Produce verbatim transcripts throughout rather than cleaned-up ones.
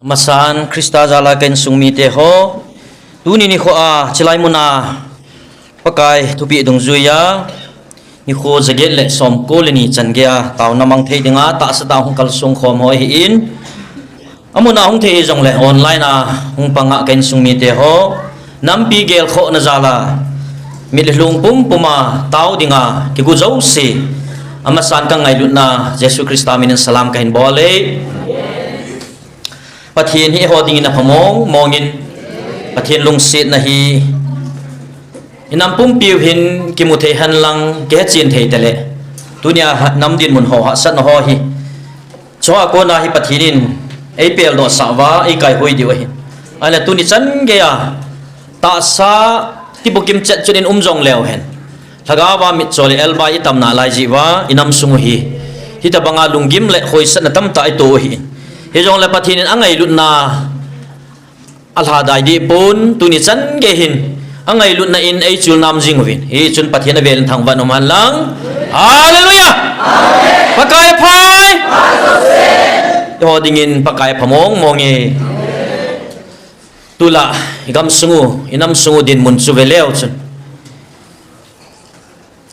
Amasan Christa jala ka insung mite ho, tuni nikho a chilai muna Pakai thupeh dungjuiya nikho jaget le somko le ni chan geiya taona mang thei dinga tahsa tah hung kalsong khom ho ahin, amuna hung thei hijongle online a hung panga ka insung mite ho, nampi gelkhohna jala mit le lung pumpuma tao dinga kigu jouse, amasan ka ngailutna Jesu Christa minin salam kahin bol e. Pathen hi eiho dingin apha mong mongin, Pathen lungsetna hi inam pumpiu hin kimu thei henlang kihechen thei tale. Tunia nam dinmun ho hahsatna ho hi, chua kona hi Pathen in eipeldoh sah uva eikaihoi diu ahin. Ahile tuni chan geiya tahsa kibukim chet chun in um jongleu hen, lhagao va mitcho le elbai itam nalai jeh uva inam sung u hi hitobanga lunggim le hoisatna tamtah ito u ahin. Hijongle Pathen in angailutna alhadai deh pon, tuni chan gei hin angailutna in eichul nam jing uvin, hichun Pathen avelin thangvah in um henlang. Hallelujah! Pakai aphai! Eiho dingin Pakai apha mong mong e. Tulai gamsung u, inam sung u dinmun chu veleu chun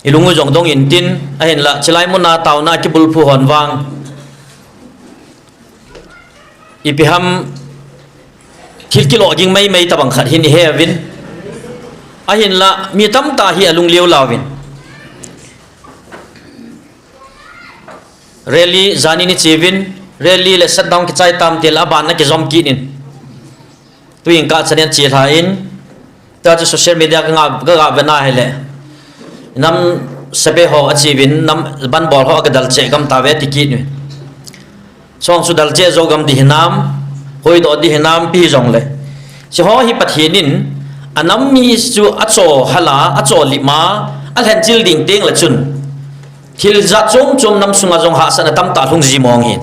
ilung u jong dong intin, ahinla chilai muna taona kibulphu hon vang ipi ham thil kilo ging maimai tobang khat hin ihe uvin. Ahinla mi tamtah hi alung liu lauvin, rally janin iche uvin, rally le shutdown kichai tam tile aban akijom kit in, tuin kah chanin che lha in, tua chu social media ka ga, ka ga vena hile, nam sepai ho ache uvin, nam banbol ho akidal cheh gam tave ati kit uvin. Chong chu dal cheh jou gam di hinam, hoidoh di hinam, ipi hijongle, hiche ho hi Pathen in anam mi chu acho hala, acho lima, alhenchil ding tengle chun thil jat chom chom nam sunga jong hahsatna tamtah lhung ji mong hin.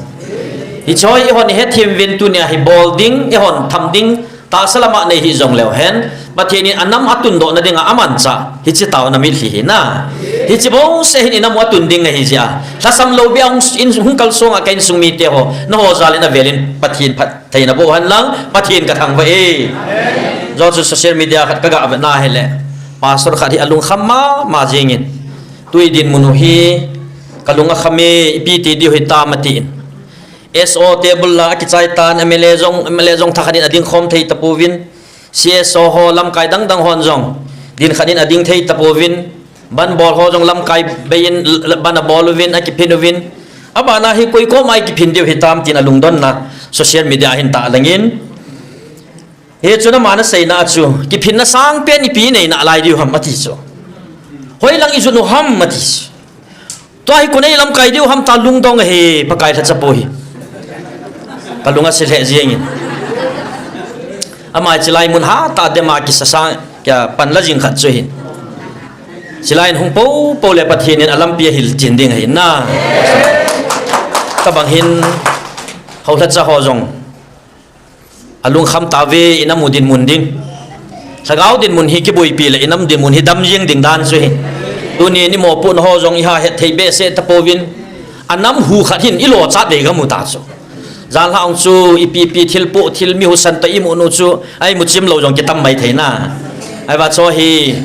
Hiche ho hi eihon ihethem uvin, tunia hi bol ding, eihon tham ding tahsa lama nei hih jongleu hen, Pathen in anam atundohna dinga amanchah hiche taona mitlhi hi na, hiche bouseh hin inam u atun ding ahi jeh a, lhasam lou beh a hung, in, hung kalsonga ka insung mite ho, nangho jalin avelin Pathen phattheina boh henlang, Pathen kathangvah e. Jou chu social media khat ka ga vena hile, pastor khat hi alungkham mama jengin, tui dinmun u hi kalung akham e, ipi ti diu hitam atin, S O table la akichai tan, M L A jong, M L A jong thakhat in adingkhom thei tapouvin, C S O ho lamkai dang dang hon jong dinkhat in ading thei tapouvin, banbol ho jong lamkai beiyin l-, l-, ban abol uvin, akiphin uvin, abana hi koi koma ikiphin diu hitam tin alungdonna social media a hin tahlangin, hichun aman aseina chu, kiphinna sangpen ipi nei nalai diu ham ati chu, hoilang ijot u ham ati chu. Tua hi koi nei lamkai diu ham ta lungdong ahi, Pakai lhachapu hi kalung ase lheh jengin. Ama chilai mun hatah dema kisa sang, kia panla jing khat chu ahin. Chilai in hung poupou le Pathen in alampi ahil chin ding ahi na. Tobang hin, hou lhacha ho jong alungkham tauve, inam u dinmun ding, lhagao dinmun hi kiboipi le inam dinmun hi dam jeng ding dan chu ahi. Tuni nimopohna ho jong iha het thei behseh tapouvin, anam hu khat hin ilochat vei gamu ta chu. Janlhah ong chu ipi ipi thilpoh, thil mi husa toh imu nu chu, a imu chim lou jong kitam mai thei na. Ahivang chu hi,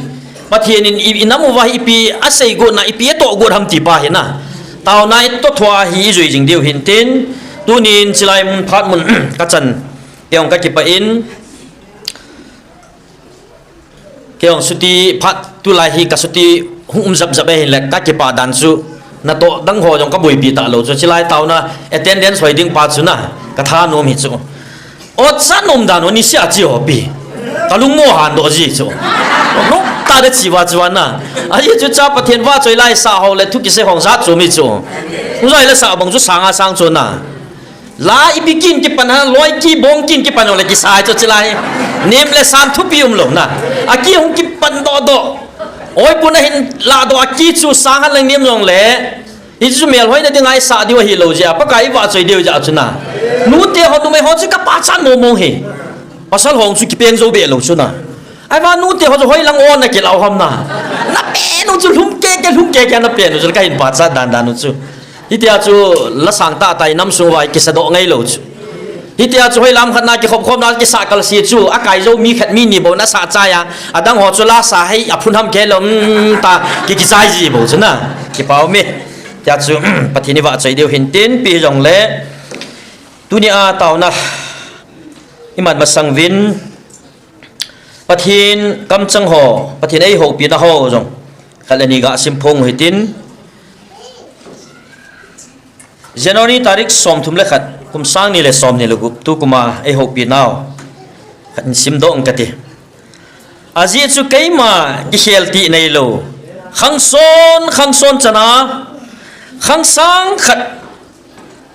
Pathen in i, inam uva hi ipi asei gotna, ipi atoh got ham ti pa hi na, taona itoh thua hi ijui jing diu hintin, tunin chilai mun phat mun kachan, kei jong kakipah in, kei jong chuti phat tulai hi ka chuti hung um jap jap ahin le kakipah dan chu, natoh dang ho jong kaboipi talou chu, chilai taona attendance hoi ding pa chu na, kathanom hi chu. Ot sa nom dan u nisea chi hopi. Kalung mo han doh ji chu. Nom tah de chi va chu na. Ahi chu cha Pathen vahchoi lai sa ho le thu kisei hong jat chu mi chu. Hung jai le sa bang chu sanga sang chu na. La ipi kin kipan ha, loi kibong kin kipan le kisai chu chilai. Nem le san thupi umlou na. Aki hung kipan doh doh. Oi puna hin la doh aki chu sang ha leng nem jong le. Hichu melhoina dinga isah diu ahilou jeh a, Pakai ivahchoi diu jeh a chu na. Nute ho numei ho chu kapachat mong mong hi. Pasal ho chu kipeng jou be lou chu na. Ahivang nute ho chu hoilang o nakilah u ham na. Napen u chu lhum keke, lhum keke napen u chu kahin pachat dan dan u chu. Hitia chu la sang tah tah inam sung uva kisa doh ngai lou chu. Hitia chu hoilam khat na kikhop khop na kisah kal si chu, akai jou mi khat mi ni bou na sah chai a, adang ho chu la sa hei aphun ham kei lou, um, ta ki kichai ji bou chu na, kipah ume. Tia chu, Pathen i vahchoi diu hin tin, ipi hijongle, tunia taona, iman masang uvin, Pathen kamchang ho, Pathen eihoupi na ho jong, khat le ni ga sim phong u hitin, January tarik somthum le khat, kum sang ni le somni le gup, tu kuma eihoupi nau, khat in sim doh ing kati. Ajeh chu keima kikhel ti neilou, khangson, khangson chana, khangsang khat,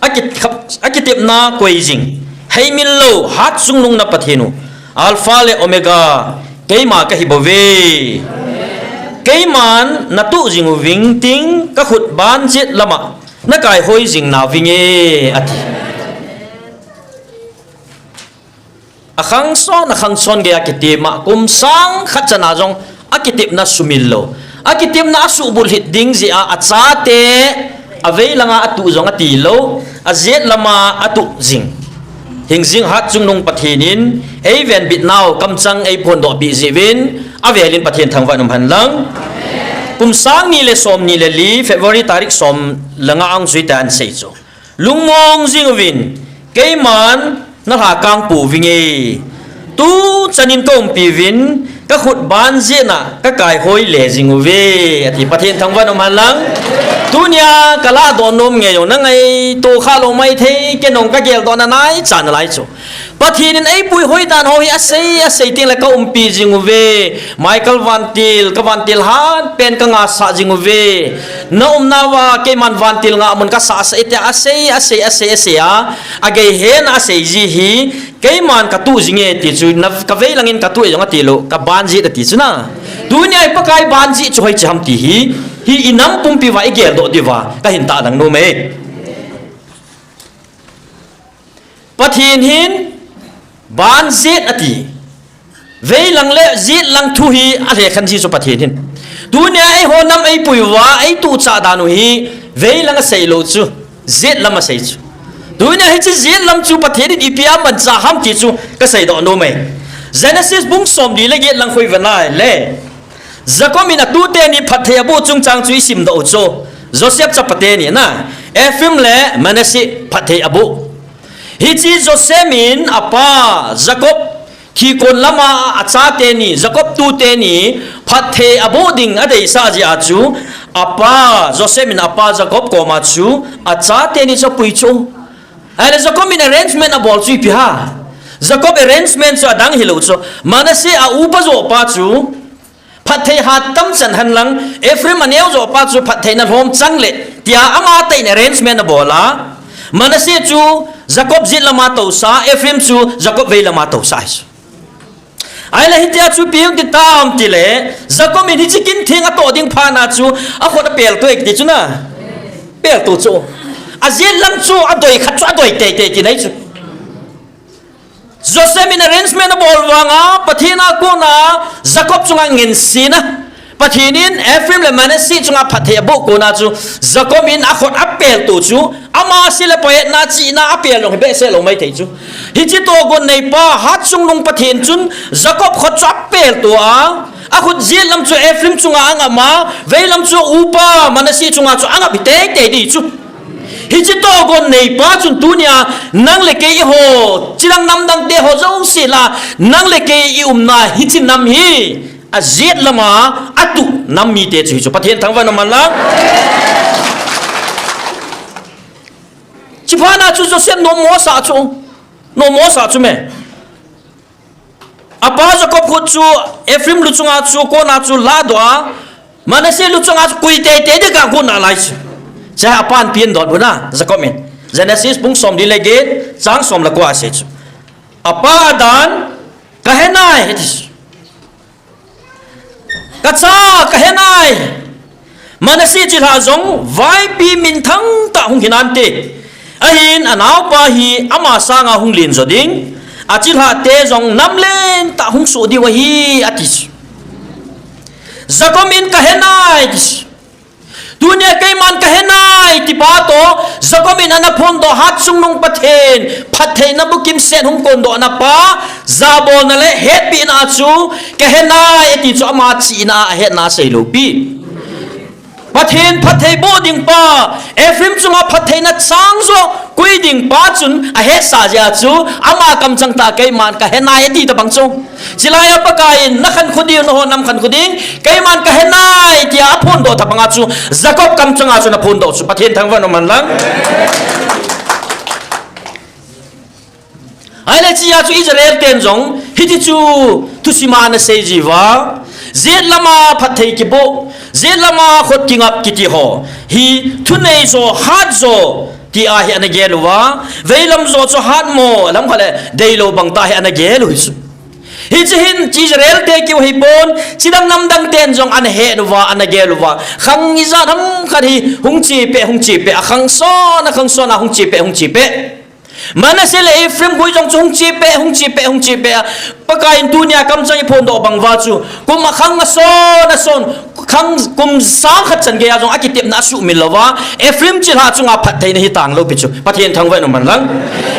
Aki-, akitepna koi jing, heimil lou, hat chungnung na Pathen u, Alpha le Omega, keima kahi bou ve. Keiman na tuh jing uving ting, ka khut ban jet lama na kaihoi jing nau vinge, ati. Akhangson, akhangson gei a kitim a, kum sang khat chana jong akitepna sumil lou. Akitepna asuhbulhit ding jeh a, achate, avei langa atuh jong ati lou, ajet lama atuh jing. Hingjing hat chungnung Pathen in, eivenbit nau kamchang eiphondoh peh jeh uvin, avel in Pathen thangvah in um hen lang. Kum sang ni le somni le li, February tarik som le nga a hung jui ta ahin sei chu. Lungmong jing uvin, keiman na lhakang pou vinge. Tu chan in ka umpi uvin, ka khut ban jet na ka kaihoi le jing uve, ati. Pathen thangvah in um hen lang. Tunia ka lahdoh nom nge jong, na ngaito kha lou maithei, kei jong ka geldoh na nai chan nalai chu. Pathen in eipui hoi dan ho hi asei, asei teng le ka umpi jing uve. Michael vantil, ka vantil hat pen ka ngahsah jing uve. Na umnauva keiman vantil ngah mun ka sahsah e tia asei, asei, asei, asei a. Agei hen asei ji hi, keiman ka tuh jing e ti chu, na, ka vei langin ka tuh e jong ati lou, ka ban jet ati chu na. Tunia i Pakai ban jet chu hoiche ham ti hi, hi i nam pumpi uva i geldoh diuva, ka hin tahlang nom e. Pathen hin ban jet ati. Vei lang le jet lang thu hi alhekhen ji chu Pathen hin. Tunia eiho nam eipui uva, eituh chah dan u hi, vei lang asei lou chu, jet lam asei chu. Tunia hiche jet lam chu Pathen in ipi a manchah ham ti chu ka seidoh nom e. Genesis bung somli le get lang khu i vet na le. Jacob in atute ni phatthei aboh chungchang chu i simdoh u chu. Joseph chapate ni na. Ephraim le Manasseh phatthei aboh. Hiche Joseph in apa Jacob thikon lama achate ni, Jacob tute ni phatthei aboh ding adeisah jeh a chu, apa Joseph in apa Jacob koma chu achate ni chu apui chu. Ahile Jacob in arrangement abol chu ipi ham. Jacob arrangement chu adang hilou chu. Manasseh a upa joh pa chu, phatthei hat tam chan hen lang, Ephraim aneo joh pa chu phatthei na lhom chang le, tia ama tah in arrangement abol a. Manasseh chu Jacob jet lama tousa, Ephraim chu Jacob vei lama tousa ahi chu. Ahile hitia chu ipi hung ti tam ti le, Jacob in hiche kin theng atoh ding phat na chu, akhut apel to e kiti chu na. Pel to chu. Ajet lam chu adoi khat chu adoi teitei ti nei chu. Joseph in arrangement abol vanga, Pathen a kona Jacob chunga ngensen a, Pathen in Ephraim le Manasseh chunga phatthei aboh kona chu, Jacob in akhut apel to chu, ama se le pahetna chihna apel jong hi behseh lou maithei chu. Hiche tohgon neipa, hat chungnung Pathen chun Jacob khut chu apel to a, akhut jet lam chu Ephraim chunga angap a, vei lam chu upa Manasseh chunga chu angap hi teitei ding chu. Hiche tohgon neipa chun tunia nang le kei eiho, chilang namdang te ho jouse la, nang le kei i umna hiche nam hi, ajet lama atuh nam mite chu hi chu. Pathen thangvah in um hen lang. Chuphat na chu Joseph nommo asah chu, nommo asah chu me. Apa Jacob khut chu Ephraim luchunga chu kona chu ladoh a, Manasseh luchunga chu kui teitei ding agot nalai chu. Chua apan pen dot bu na Jacob in. Genesis bung somli le get chang som le ko asei chu. Apa adan, kahe nai, ati chu. Kacha, kahe nai. Manasseh chilhah jong vaipi minthang tah hung hinante. Ahin anaopa hi ama sanga hung len jo ding. Achilhah te jong nam lentah hung soh diu ahi, ati chu. Jacob in kahe nai, ati chu. Tunia keiman kahenai tipa toh, Jacob in ana phondoh Hatchungnung Pathen, phattheina bukim set hung kondohna pa, jabolna le hetpehna chu, kahenai ati chu ama chihna a ahetna seilou pi. Pathen phatthei boh ding pa, Ephraim chunga phattheina chang joh koi ding pa chun ahetsah jeh a chu, ama kamchang tah keiman kahenai ati tabang chu. Chulai a Pakai in nakhankho diu, nangho namkhankho ding, keiman kahenai tia aphondoh tabang a chu, Jacob kamchang a chu ana phondoh chu, Pathen thangvah in umhen lang. Ahile chea chu Israel ten jong hiti chu thusim a ana sei jiuva, jet lama phatthei kiboh, jet lama khut kingap kiti ho hi thunei jo, hat jo tia hi ana gel uva, veilam jo chu hatmo lam khat le deilou bang tah hi ana gel u hi chu. Hiche hin Israel te keu hipon, chidang namdang ten jong ana het uva, ana gel uva, khang ijat ham khat hi hung chepeh, hung chepeh, akhang son, akhang son a hung chepeh, hung chepeh. Manasseh le Ephraim khoi jong chu hung chepeh, hung chepeh, hung chepeh a, Pakai in tunia kamchang eiphondoh bang uva chu, kum akhang ason, ason, khang kum sang khat chan geiya jong akitepna asuhmil louva, Ephraim chilhah chunga phattheina hi tanglou pi chu, Pathen thangvah in umhen lang.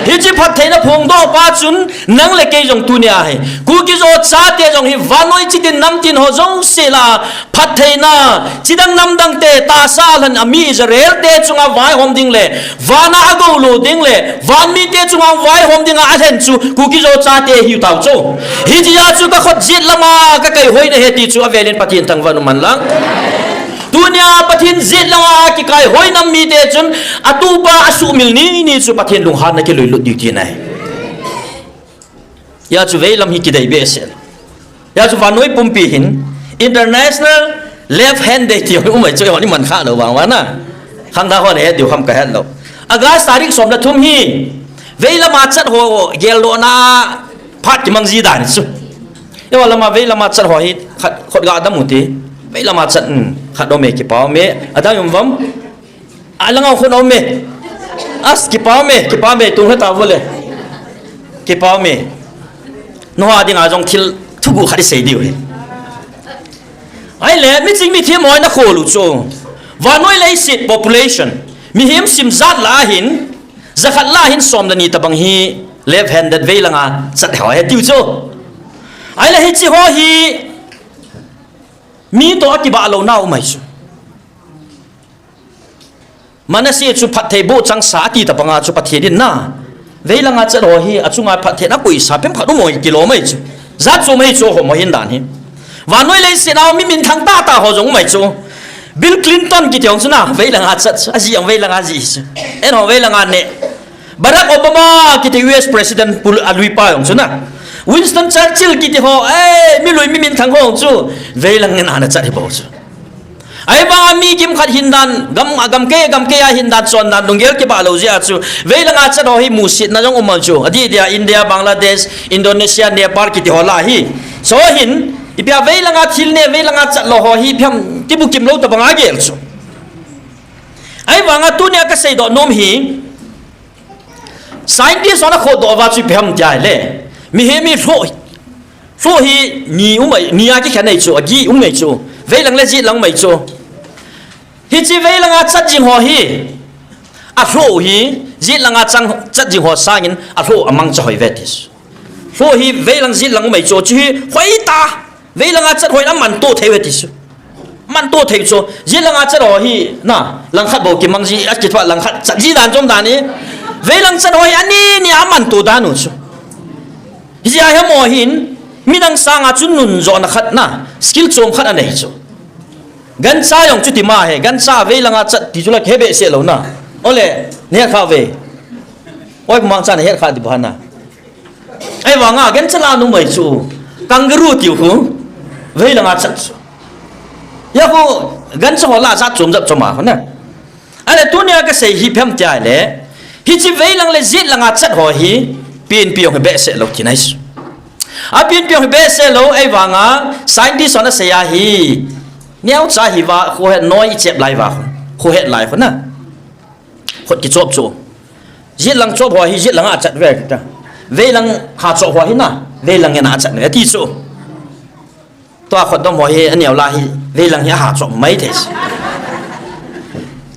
Hiche phattheina phondoh pa chun, nang le kei jong tunia hi, Kuki-Zo chate jong hi vannoi chitin namtin ho jouse lah a, phattheina, chidang namdang te tahsa lhen a mi Israel te chunga vaihom ding le, vana agoulou ding le, van mite chunga vaihom dinga alhen chu Kuki-Zo chate hiu tau chu. Hitia chu kakhut jet lama kakaihoina ahi ti chu avelin Pathen thangvah in umhen lang. Tunia Pathen jet lama kikaihoina mite chun atupa asuhmil nini chu Pathen lunghanna kiluilut diu tina ahi. Hia chu veilam hi kidei behseh. Hia chu vannoi pumpi hin International Left Hand Day ti um ahi chu, eiho iman kha lou vang uva na. Khangthah hon het diu ham kahet lou. August tarik som le thum hi veilam a chat ho geldohna phat kimang ji dan chu. Eiho lama veilam a chat ho hi khat khut ga dam u ti. Veilam a chat, um, khat um e, kipa um e. Adang um vam. Alanga khun um e. As, kipa um e, kipa um e, tung heta vole. Kipa um e. Nangho dinga jong thil thuguh khat isei diu ahi. Ahile, miching mithem hon akhol u chu. Vannoi leiset population, mihem sim jat lah a hin, jakhat lah a hin som le ni tabang hi left handed veilanga chat ho ahi tiu chu. Ahile hiche ho hi mi toh akibah louna um ahi chu. Manasseh chu phatthei boh changsa ati tabanga chu Pathen in na, veilanga chat ho hi achunga phattheina koisa pem khat um ahi kilom ahi chu. Jat chu um ahi chu, ho mo hin dan hi. Vannoi leiset a mi minthang tahtah ho jong um ahi chu. Bill Clinton kiti jong chu na, veilanga chat chu. Ajih jong veilanga jih chu. Eiho veilanga neh. Barack Obama kiti U S President pu aluipa jong chu na. Winston Churchill kiti ho, eh, mi lui mi minthang ho jong chu veilanga ana chat hi bou chu. Ahivanga mi kimkhat hindan, gam, gam kei, gam kei a hindan, chondan, lunggel kibah lou jeh a chu veilanga chat ho hi musetna jong um ahi chu. Adih dia India, Bangladesh, Indonesia, Nepal kiti ho lah a hi. Chu hin, ipi a veilanga thil neh, veilanga chat lou ho hi ipi ham kibukim lou tabanga gel chu. Ahivanga tunia kaseidoh nom hi, scientist hon akhohdoh uva chu ipi ham tia ahile, mihem hi lhoh, lhoh hi ni um ahi, ni a kikhen ahi chu, agih um ahi chu, veilang le jetlang um ahi chu. Hiche veilanga chat jing ho hi, alhoh u hi, jetlanga chang, chat jing ho sangin alhoh amangcha hoi uve ti chu. Lhoh hi veilang jetlang um ahi chu, chu hi hoitah, veilanga chat ho in amanto thei uve ti chu. Manto thei chu, jetlanga chat ho hi, na, langkhat bou kimang ji, akithoa langkhat chat ji dan chom dan hi. Veilang chat ho hi ani ni a amanto dan u chu. Hijeh a hi amaho hin, midang sanga chu nunjona khat na, skill chom khat anei chu. Gancha jong chuti ma ahi, gancha veilanga chat ti chu la kihe behseh lou na. Ole, nahet kha uve. Oi, mangcha nahet kha diu ham na. Ahivanga, gancha lah a um ahi chu. Kangaroo tiu khu. Veilanga chat chu. Hia khu, gancha ho lah a jat chom jat chom a khu na. Ahile tunia kasei hi ipi ham tia ahile, hiche veilang le jetlanga chat ho hi, penpi jong hi behseh lou tina ahi chu. Apenpi jong hi behseh lou, ahivanga, scientist hon asei a hi, neocha hiva, khohet noi ichep lai uva khu, khohet lai khu na. Khut kichop chu. Jetlang chop ho hi jetlanga achat uve kiti. Veilang ha chop ho hi na, veilang in achat uve ti chu. Tua khutdom ho hi aneo lah a hi, veilang hi aha chop mai thei.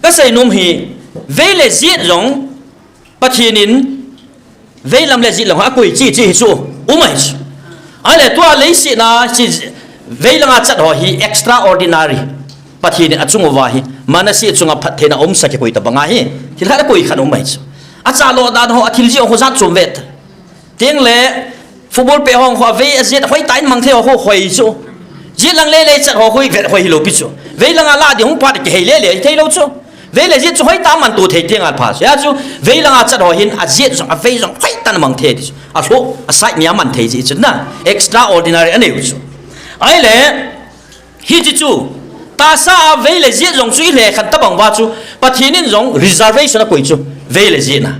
Kasei nom hi, vei le jet jong, Pathen in, veilam le jet lam akoi chi chi hi chu, um ahi chu. Ahile tua leiset a, chi, veilang a chat ho hi extraordinary. Pathen in achung uva hi, Manasseh chunga phattheina umsa kikoi tabang ahi. Thil khat akoi khat um ahi chu. Achalo dan ho, athil ji ho jat chom vet. Tengle, football pe hong ho, vei a jet hoitah in mang thei ho, ho hoi chu. Jet lang le le chat ho, hoi vet, hoi hilou pi chu. Veilang a la ding hung pat kihei le le, thei lou chu. Vei le jet chu hoitah man tu thei teng a pha. Hia chu, veilang a chat ho hin, a jet jong, a vei jong, hoitah in mang thei ti chu. A lho, a side ni a man thei ji chu na. Extraordinary anei u chu. Ahile, hichi chu, tahsa a vei le jet jong chu i le khan tabang uva chu, Pathen in jong reservation akoi chu, vei le jet na.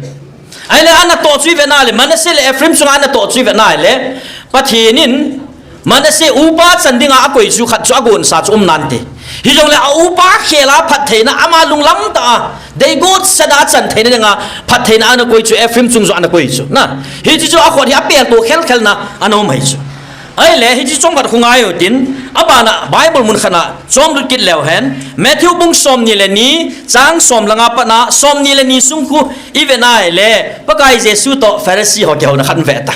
Ahile, ana toh chu i ve na le, Manasseh le Ephraim chunga ana toh chu i ve na le, Pathen in, Manasseh upa chan dinga akoi chu khat chu agonsa chu um nante. Hijongle a upa khel a phattheina ama lunglam tah a, deigot sat a chan theina dinga phattheina ana koi chu Ephraim chung jong ana koi chu. Na, hichi chu akhut hi apel to khel khel na ana um ahi chu. Ahile, hichi chomkhat khu ngai u tin, abana Bible mun khat a chomlut kit leu hen, Matthew bung somni le ni, chang som le nga pat a, somni le ni sung khu i ve na le, Pakai Jesu toh Pharisee ho kihouna khat ve ta.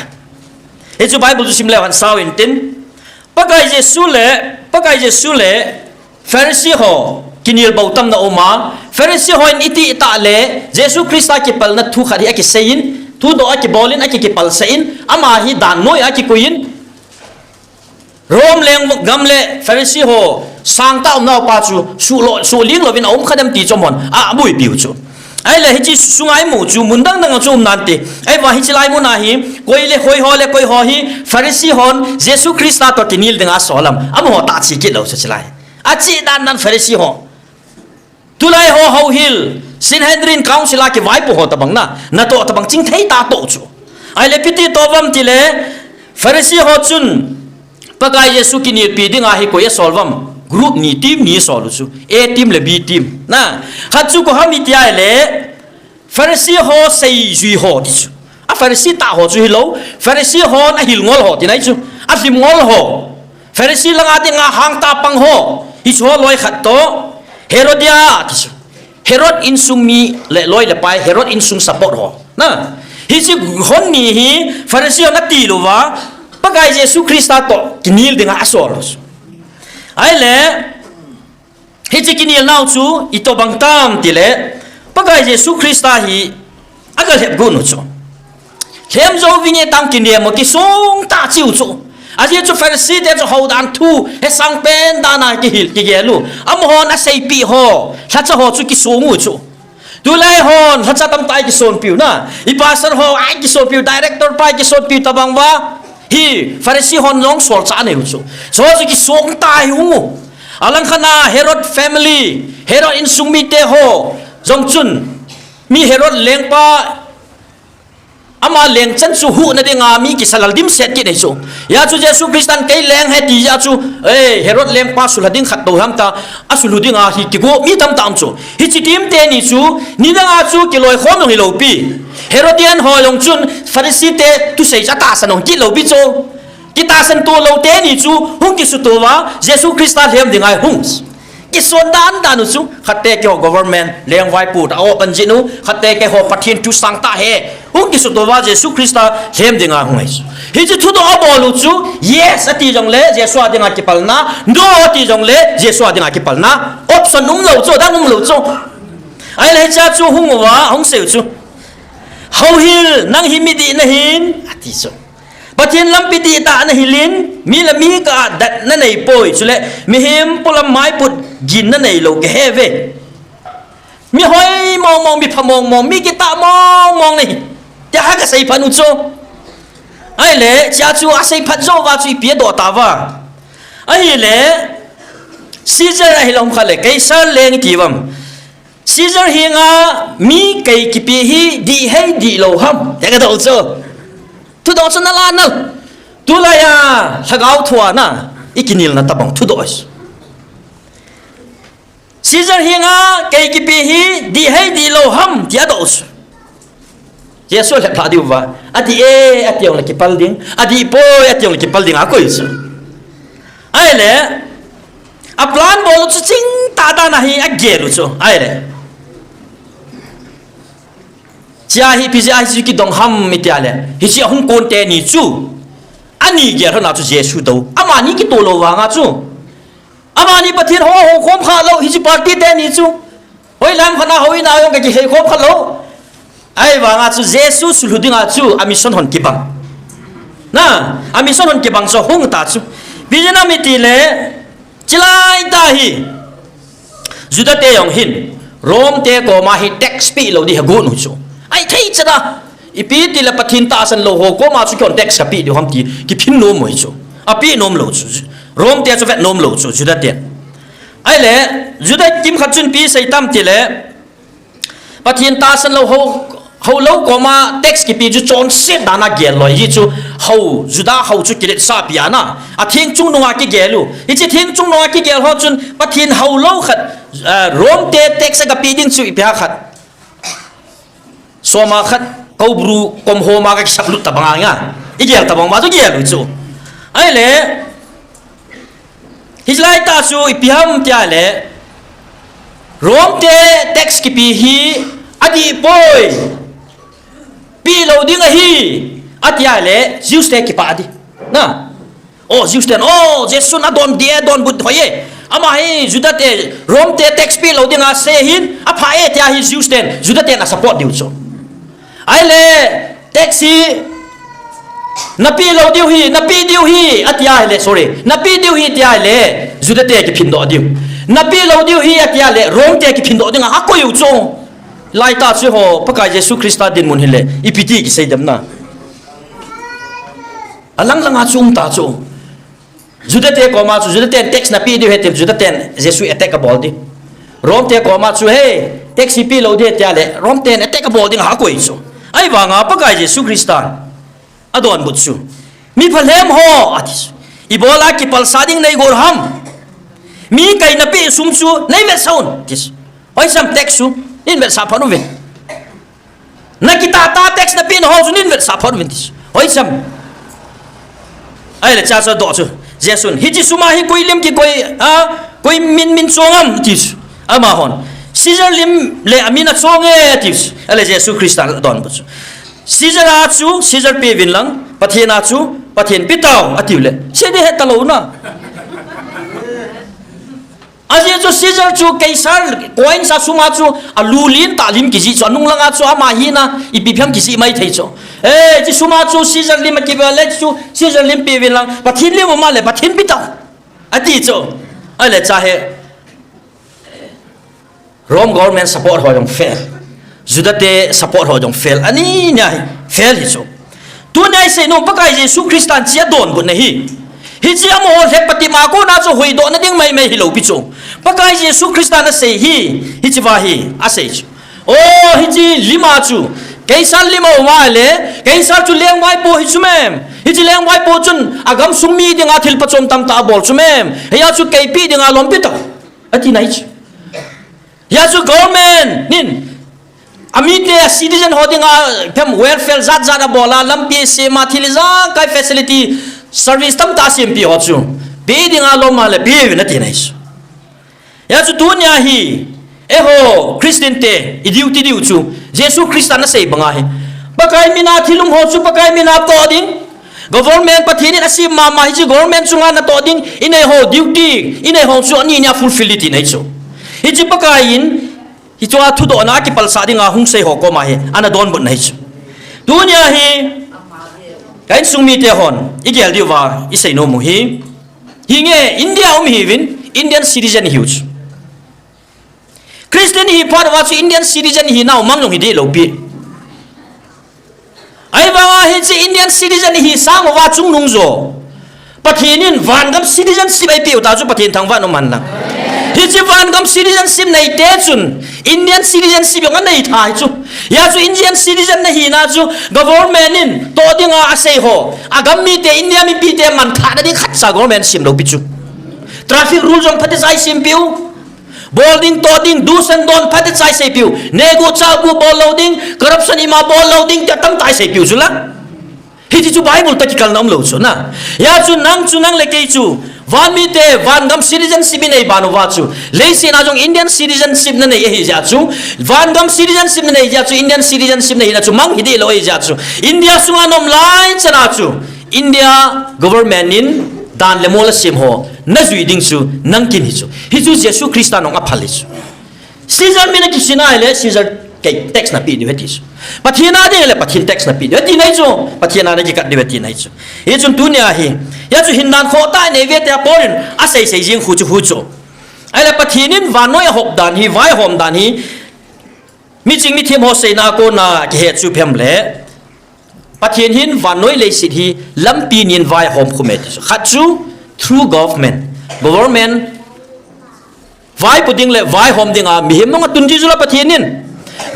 Hichu Bible chu sim leu hen sao in tin, Pakai Jesu le, Pakai Jesu le Pharisee ho kinel bou tam na um a, Pharisee ho in iti tah le, Jesu Christa kipalna thu khat hi akisei in, thudoh akibol in, aki, kipalsah in, ama hi dan noi a kikoi in, Rome lenggam le Pharisee ho sangtah umnau pa chu, suh lo, suh ling louvin aum kha dem ti chom hon, a, abuipi u chu. Ahile hichi sunga i mu chu, mun dang dang a chu um nante. Ahivang hichi lai mun a hi, koi le, koi ho le, koi ho hi, Pharisee hon, Jesu Christa toh kinel dinga asol am. Amaho tah chi kit lou chu chilai. Achi dan dan Pharisee ho. Tulai ho houhil, Sanhedrin Council a kivaipo ho tabang na, natoh tabang chingthei tah toh chu. Ahile ipi ti toh vam tile, Pharisee ho chun, Pakai Jesu kinelpi dinga hi koi asol vam, group ni team ni asol u chu, A team le B team. Na, khat chu koi ham iti ahile, Pharisee ho seijui ho ti chu. A Pharisee tah ho chu hilou, Pharisee hon ahil ngol ho tina ahi chu. Ahlim ngol ho. Pharisee langa dinga hangtah pang ho. Hichu ho loi khat toh. Herodia ti chu. Herod insung mi le loi le pai, Herod insung support ho. Na. Hichi hon ni hi Pharisee hon ati louva. Pakai Jesu Christa toh kinel dinga asol ho chu. Ahile, hichi kinelnau chu itobang tam tile, Pakai Jesu Christa hi agalhep got u chu. Lhem jou vinge tang kinem u kisong tah chiu chu. Ajeh chu Pharisee te chu houdan thu, hesang pen dan a kihil, kigel u. Amahon aseipeh ho, lhacha ho chu kisong u chu. Tulai hon, lhacha tamtah a kisonpiu na. I pastor ho, a kisonpiu, director pa a kisonpiu tabang uva. Hi, Pharisee hon jong solchah anei u chu. Chu chu kisong tah a hung u. Alangkhat a Herod family, Herod insung mite ho jong chun, mi Herod lengpa, ama lengchan chu huhna dinga mi kisa lal dimset kit ahi chu. Hia chu Jesu Christan kei leng ahi ti jeh chu, eh, Herod lengpa sulha ding khat toh ham ta, asulhu dinga hi kigo mi tamtah um chu. Hichi team teni chu, nidang a chu kiloikhom jong hilou pi. Herodian ho jong chun Pharisee te thusei chu atahsan jong kit lou pi chu. Kitahsan to lou teni chu, hung kisuto uva, Jesu Christa lhem dinga hung. Kison dan dan u chu, khatte keiho government, lengvaipo ta o pan jin u, khatte keiho Pathen thu sangtah ahi. Hung kisuto uva Jesu Christa lhem dinga hung ahi chu. Hichi thudoh abol u chu, yes ati jongle, Jesu a dinga kipalna, no ati jongle, Jesu a dinga kipalna. Option umlou chu, dang umlou chu. Ahile hichea chu hung uva, hung sei u chu. Houhil, nang hi midih nahin, ati chu. Pathen lampi dihtah nahil in, mi le mi kah a dat nanei poi, chule mihem polam maiput gin nanei lou kahe ve. Mi hoi mong mong, mi pha mong mong, mi kitah mong mong nahi. Tia ha kasei phat u chu. Ahile, chea chu asei phat jou uva chu ipi adoh tauva. Ahile, Caesar ahilou kha le, Caesar leng iti uvam. Caesar henga mi kei kipe hi dih hei dih lou ham. Tia kadoh chu. Thudoh chu nala nal. Tulai a lhagao thua na, i kinelna tabang thudoh ahi. Caesar henga kei kipe hi dih hei dih lou ham, tia adoh chu. Jesu alhep lha diu va. Adih e, ati jongle kipal ding. Adih poi, ati jongle kipal ding a akoi chu. Ahile, aplan bol u chu chingtah dan a hi agel u chu. Ahile, Chia hi ipi jeh a hichu kidong ham iti le, hiche ahung kon teni chu, ani gel hon a chu Jesu dou. Amani kitoh lou vanga chu. Amani Pathen ho houkhom khalou, hiche party teni chu. Hoilam khat a houin a jong kakilhei khom khalou. Ahivanga chu Jesu sulhu dinga chu a mission hon kibang. Na, a mission hon kibang chu hung ta chu. Ipi jeh ham iti le, chulai tah hi Juda te jong hin, Rome te koma hi tax pe lou ding agot u chu. Ahithei chet a. Ipi ti le Pathen tahsan lou ho koma chu keiho tax kape diu ham ti, kiphin nom u hi chu. Ape nom lou chu. Rome te chu vet nom lou chu, Juda te. Ahile, Juda kimkhat chun ipi asei tam ti le, Pathen tahsan lou ho, hou lou koma tax kipe chu chonset dan a gel lou hi chu, hou, Juda hou chu kiletsah pi ana. Atheng chungnung a kigel u. Hiche theng chungnung a kigel ho chun, Pathen hou lou khat, eh, Rome te tax a kape ding chu ipi ham khat. Soma khat, Koubru kom homa kakisap lut tabang a nga. Igel tabang ma chu gel u chu. Ahile, hilai tah chu ipi ham tia le, Rome te tax kipe hi adih poi. Pe lou ding ahi, atia le, Jews te kipah ding. Na. Oh, Jews ten, oh, Jesu nadon ding e, donbut hoi e. Ama hi Juda te, Rome te tax pe lou dinga asei hin, apha e tia hi Jews ten, Juda ten asupport diu chu. Ahile, tax hi, nape lou diu hi, nape diu hi, atia ahile, sorry, nape diu hi tia ahile, Juda te kiphin doh diu. Nape lou diu hi, atia le, Rome te kiphin doh dinga akoi u chu. Lai tah chu ho, Pakai Jesu Christa dinmun hile, ipi ti kisei dem na. Alang langa chu um ta chu. Juda te koma chu, Juda ten tax nape diu ahi ti le, Juda ten Jesu attack abol ding. Rome te koma chu, hey, tax hi pe lou ding ahi tia le, Rome ten attack abol dinga akoi chu. Ahivanga Pakai Jesu Christan adonbut chu. Mi phalhem ho, ati chu. Ibola kipalsah ding neigot ham. Mi kaina peh sum chu neivetsah un, ati chu. Hoisam tax chu, neivetsah phat uvin. Nakitah tah tax napeh na ho chu neivetsah phat uvin, ati chu. Hoisam. Ahile cha chu adoh chu. Jesun, hiche suma hi koi lim kikoi, a, koi min, min chong am, ati chu. Amahon, Caesar lim le amin achong e, ati chu. Ahile Jesu Christan adonbut chu. Caesar a chu, Caesar peuvin lang, Pathen a chu, Pathen pe tau, ati u le. Seiding heta lou na. Ajeh chu Caesar chu Caesar coins a suma chu alu lentah lim kijih chu, anung langa chu ama hina ipi ham kijih maithei chu. Eh, hiche suma chu Caesar lim akive le chu, Caesar lim peuvin lang, Pathen lim um a le, Pathen pe tau, ati chu. Ahile cha hi Rome government support ho jong fail. Juda te support ho jong fail. Ani nia hi fail hi chu. Tunia isei nom Pakai Jesu Christan hiche adonbutna hi. Hiche amaho lhep pati ma kona chu huhdohna ding maimai hilou pi chu. Pakai Jesu Christan asei hi, hiche va hi, asei chu. Oh, hiche lima chu. Caesar lima um a le, Caesar chu lengvaipo hi chu mem. Hiche lengvaipo chun agamsung mi dinga thil phachom tamtah abol chu mem. Hia chu kei pe dinga lom pe tau, ati nai chu. Hia chu government in amite a citizen ho dinga them welfare jat jat abol a, lampi asem a, thil ijakai facility service tamtah asempeh ho chu pe dinga lom a le peuvin ati nai chu. Hia chu tunia hi eiho Christian te i duty diu chu Jesu Christan asei banga hi Pakai mina thil um ho chu Pakai mina toh ding. Government Pathen in asem mama hiche government chunga natoh ding, inei ho duty, inei ho chu ani nia fulfill ding ti nai chu. Hiche Pakai in, hichea thudohna kipalsah dinga hung sei ho koma hi ana donbutna hi chu. Tunia hi, ka insung mite hon, igel diuva, isei nom u hi. Hinge, India um hiuvin, Indian citizen ihiu chu. Christian ihi phat uva chu Indian citizen ihinau mang jong hi deh lou pi. Ahivanga hiche Indian citizen ihi sang uva chungnung jo Pathen in vangam citizenship eipeh u ta chu Pathen thangvah in um hen lang. Hiche vangam citizenship neite chun Indian citizenship jong anei tha hi chu. Hia chu Indian citizen nahina chu government in toh dinga asei ho, agam mite, India mipite manthahna ding khatcha government sem lou pi chu. Traffic rule jong phatecha isempeh u. Bol ding, toh ding, do's and don't phatecha iseipiu. Neguh chaguh bol lou ding, corruption ima bol lou ding, tia tamtah iseipiu chu la. Hiche chu Bible toh kikalna umlou chu na. Hia chu nang chu nang le kei chu Van mite, vangam citizenship inei ban uva chu, leiset a jong Indian citizenship nanei ahi jeh chu, vangam citizenship nanei jeh chu, Indian citizenship nahina chu mang hideh lou ahi jeh chu, India sunga naum lai chan a chu, India government in dan le mol asem ho najui ding chu nang kin hi chu. Hichu Jesu Christa nong aphal hi chu. Caesar min a kisin ahile Caesar kei tax napeh diu ahi ti chu. Pathen a ding le Pathen tax napeh diu ahi ti nahi chu. Pathen a nakikat diu ahi ti nahi chu. Hichun tunia hi, hia chu hindan khoh tah nei ve tia Paul in asei sei jing khu chu khu chu. Ahile Pathen in vannoi ahop dan hi, vaihom dan hi, miching mithem ho seina a kona kihe chu phem le, Pathen hin vannoi leiset hi lampi ni in vaihom khum e ti chu. Khat chu through government. Government vaipo ding le vaihom dinga mihem nung atun ti chu la Pathen in.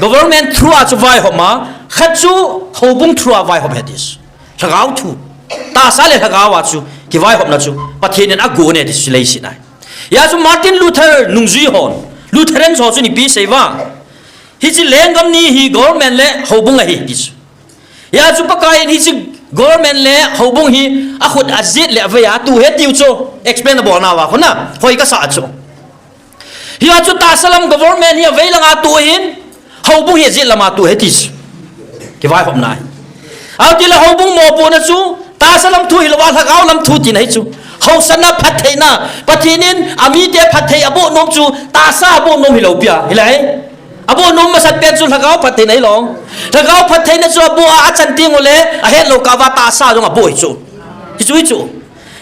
Government through a chu vaihom a, khat chu houbung through a vaihom ahi ti chu. Lhagao thu. Tahsa le lhagao a chu kivaihomna chu Pathen in agon e ti chu leiset a. Hia chu Martin Luther nungjui hon, Lutherans ho chun ipi asei uva, hiche lenggam ni hi government le houbung ahi ti chu. Hia chu Pakai in hiche government le houbung hi akhut ajet le avei a atoh e tiu chu, explain abolna uva khu na, hoi kasah chu. Hia chu tahsa lam government hi avei langa atoh ahin, houbung hi ajet lama atoh e ti chu. Kivaihomna ahi. Ahile houbung mopohna chu tahsa lam thu hilouva lhagao lam thu tina ahi chu. Haosatna phattheina, Pathen in amite phatthei aboh nom chu tahsa aboh nom hilou pi a, hilai. Aboh nom masat pen chu lhagao phattheina hilou. Lhagao phattheina chu aboh a achan teng ule ahet lou kah uva tahsa jong aboh hi chu. Hichu hi chu.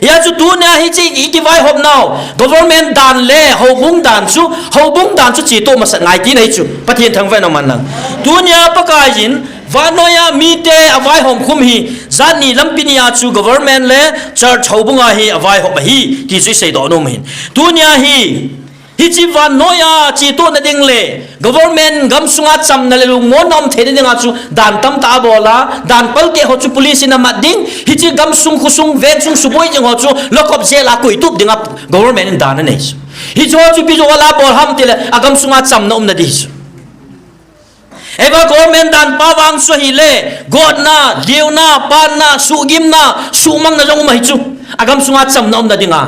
Hia chu tunia hiche ikivaihop nau government dan le houbung dan chu, houbung dan chu chetoh masat ngai ti nahi chu. Pathen thangvah in umhen lang. Tunia Pakai in vannoi a mite avaihom khum hi, jat ni lampi ni a chu government le church houbung a hi avaihop ahi ti chu iseidoh nom ahin. Tunia hi, hiche vannoi a chetohna ding le government gamsunga chamna le lungmonna um theina dinga chu dan tamtah abol a, dan palte ho chu police in amat ding, hiche gamsung khosung vengsung suboi jing ho chu lock up jail a koitup dinga government in dan anei chu. Hiche ho chu ipi jeh a abol ham tile agamsunga chamna umna ding chu. Ahivang government dan pa vang chu ahile, gotna, deuna, panna, suhgimna, suhmangna jong um ahi chu. Agamsunga chamna umna dinga.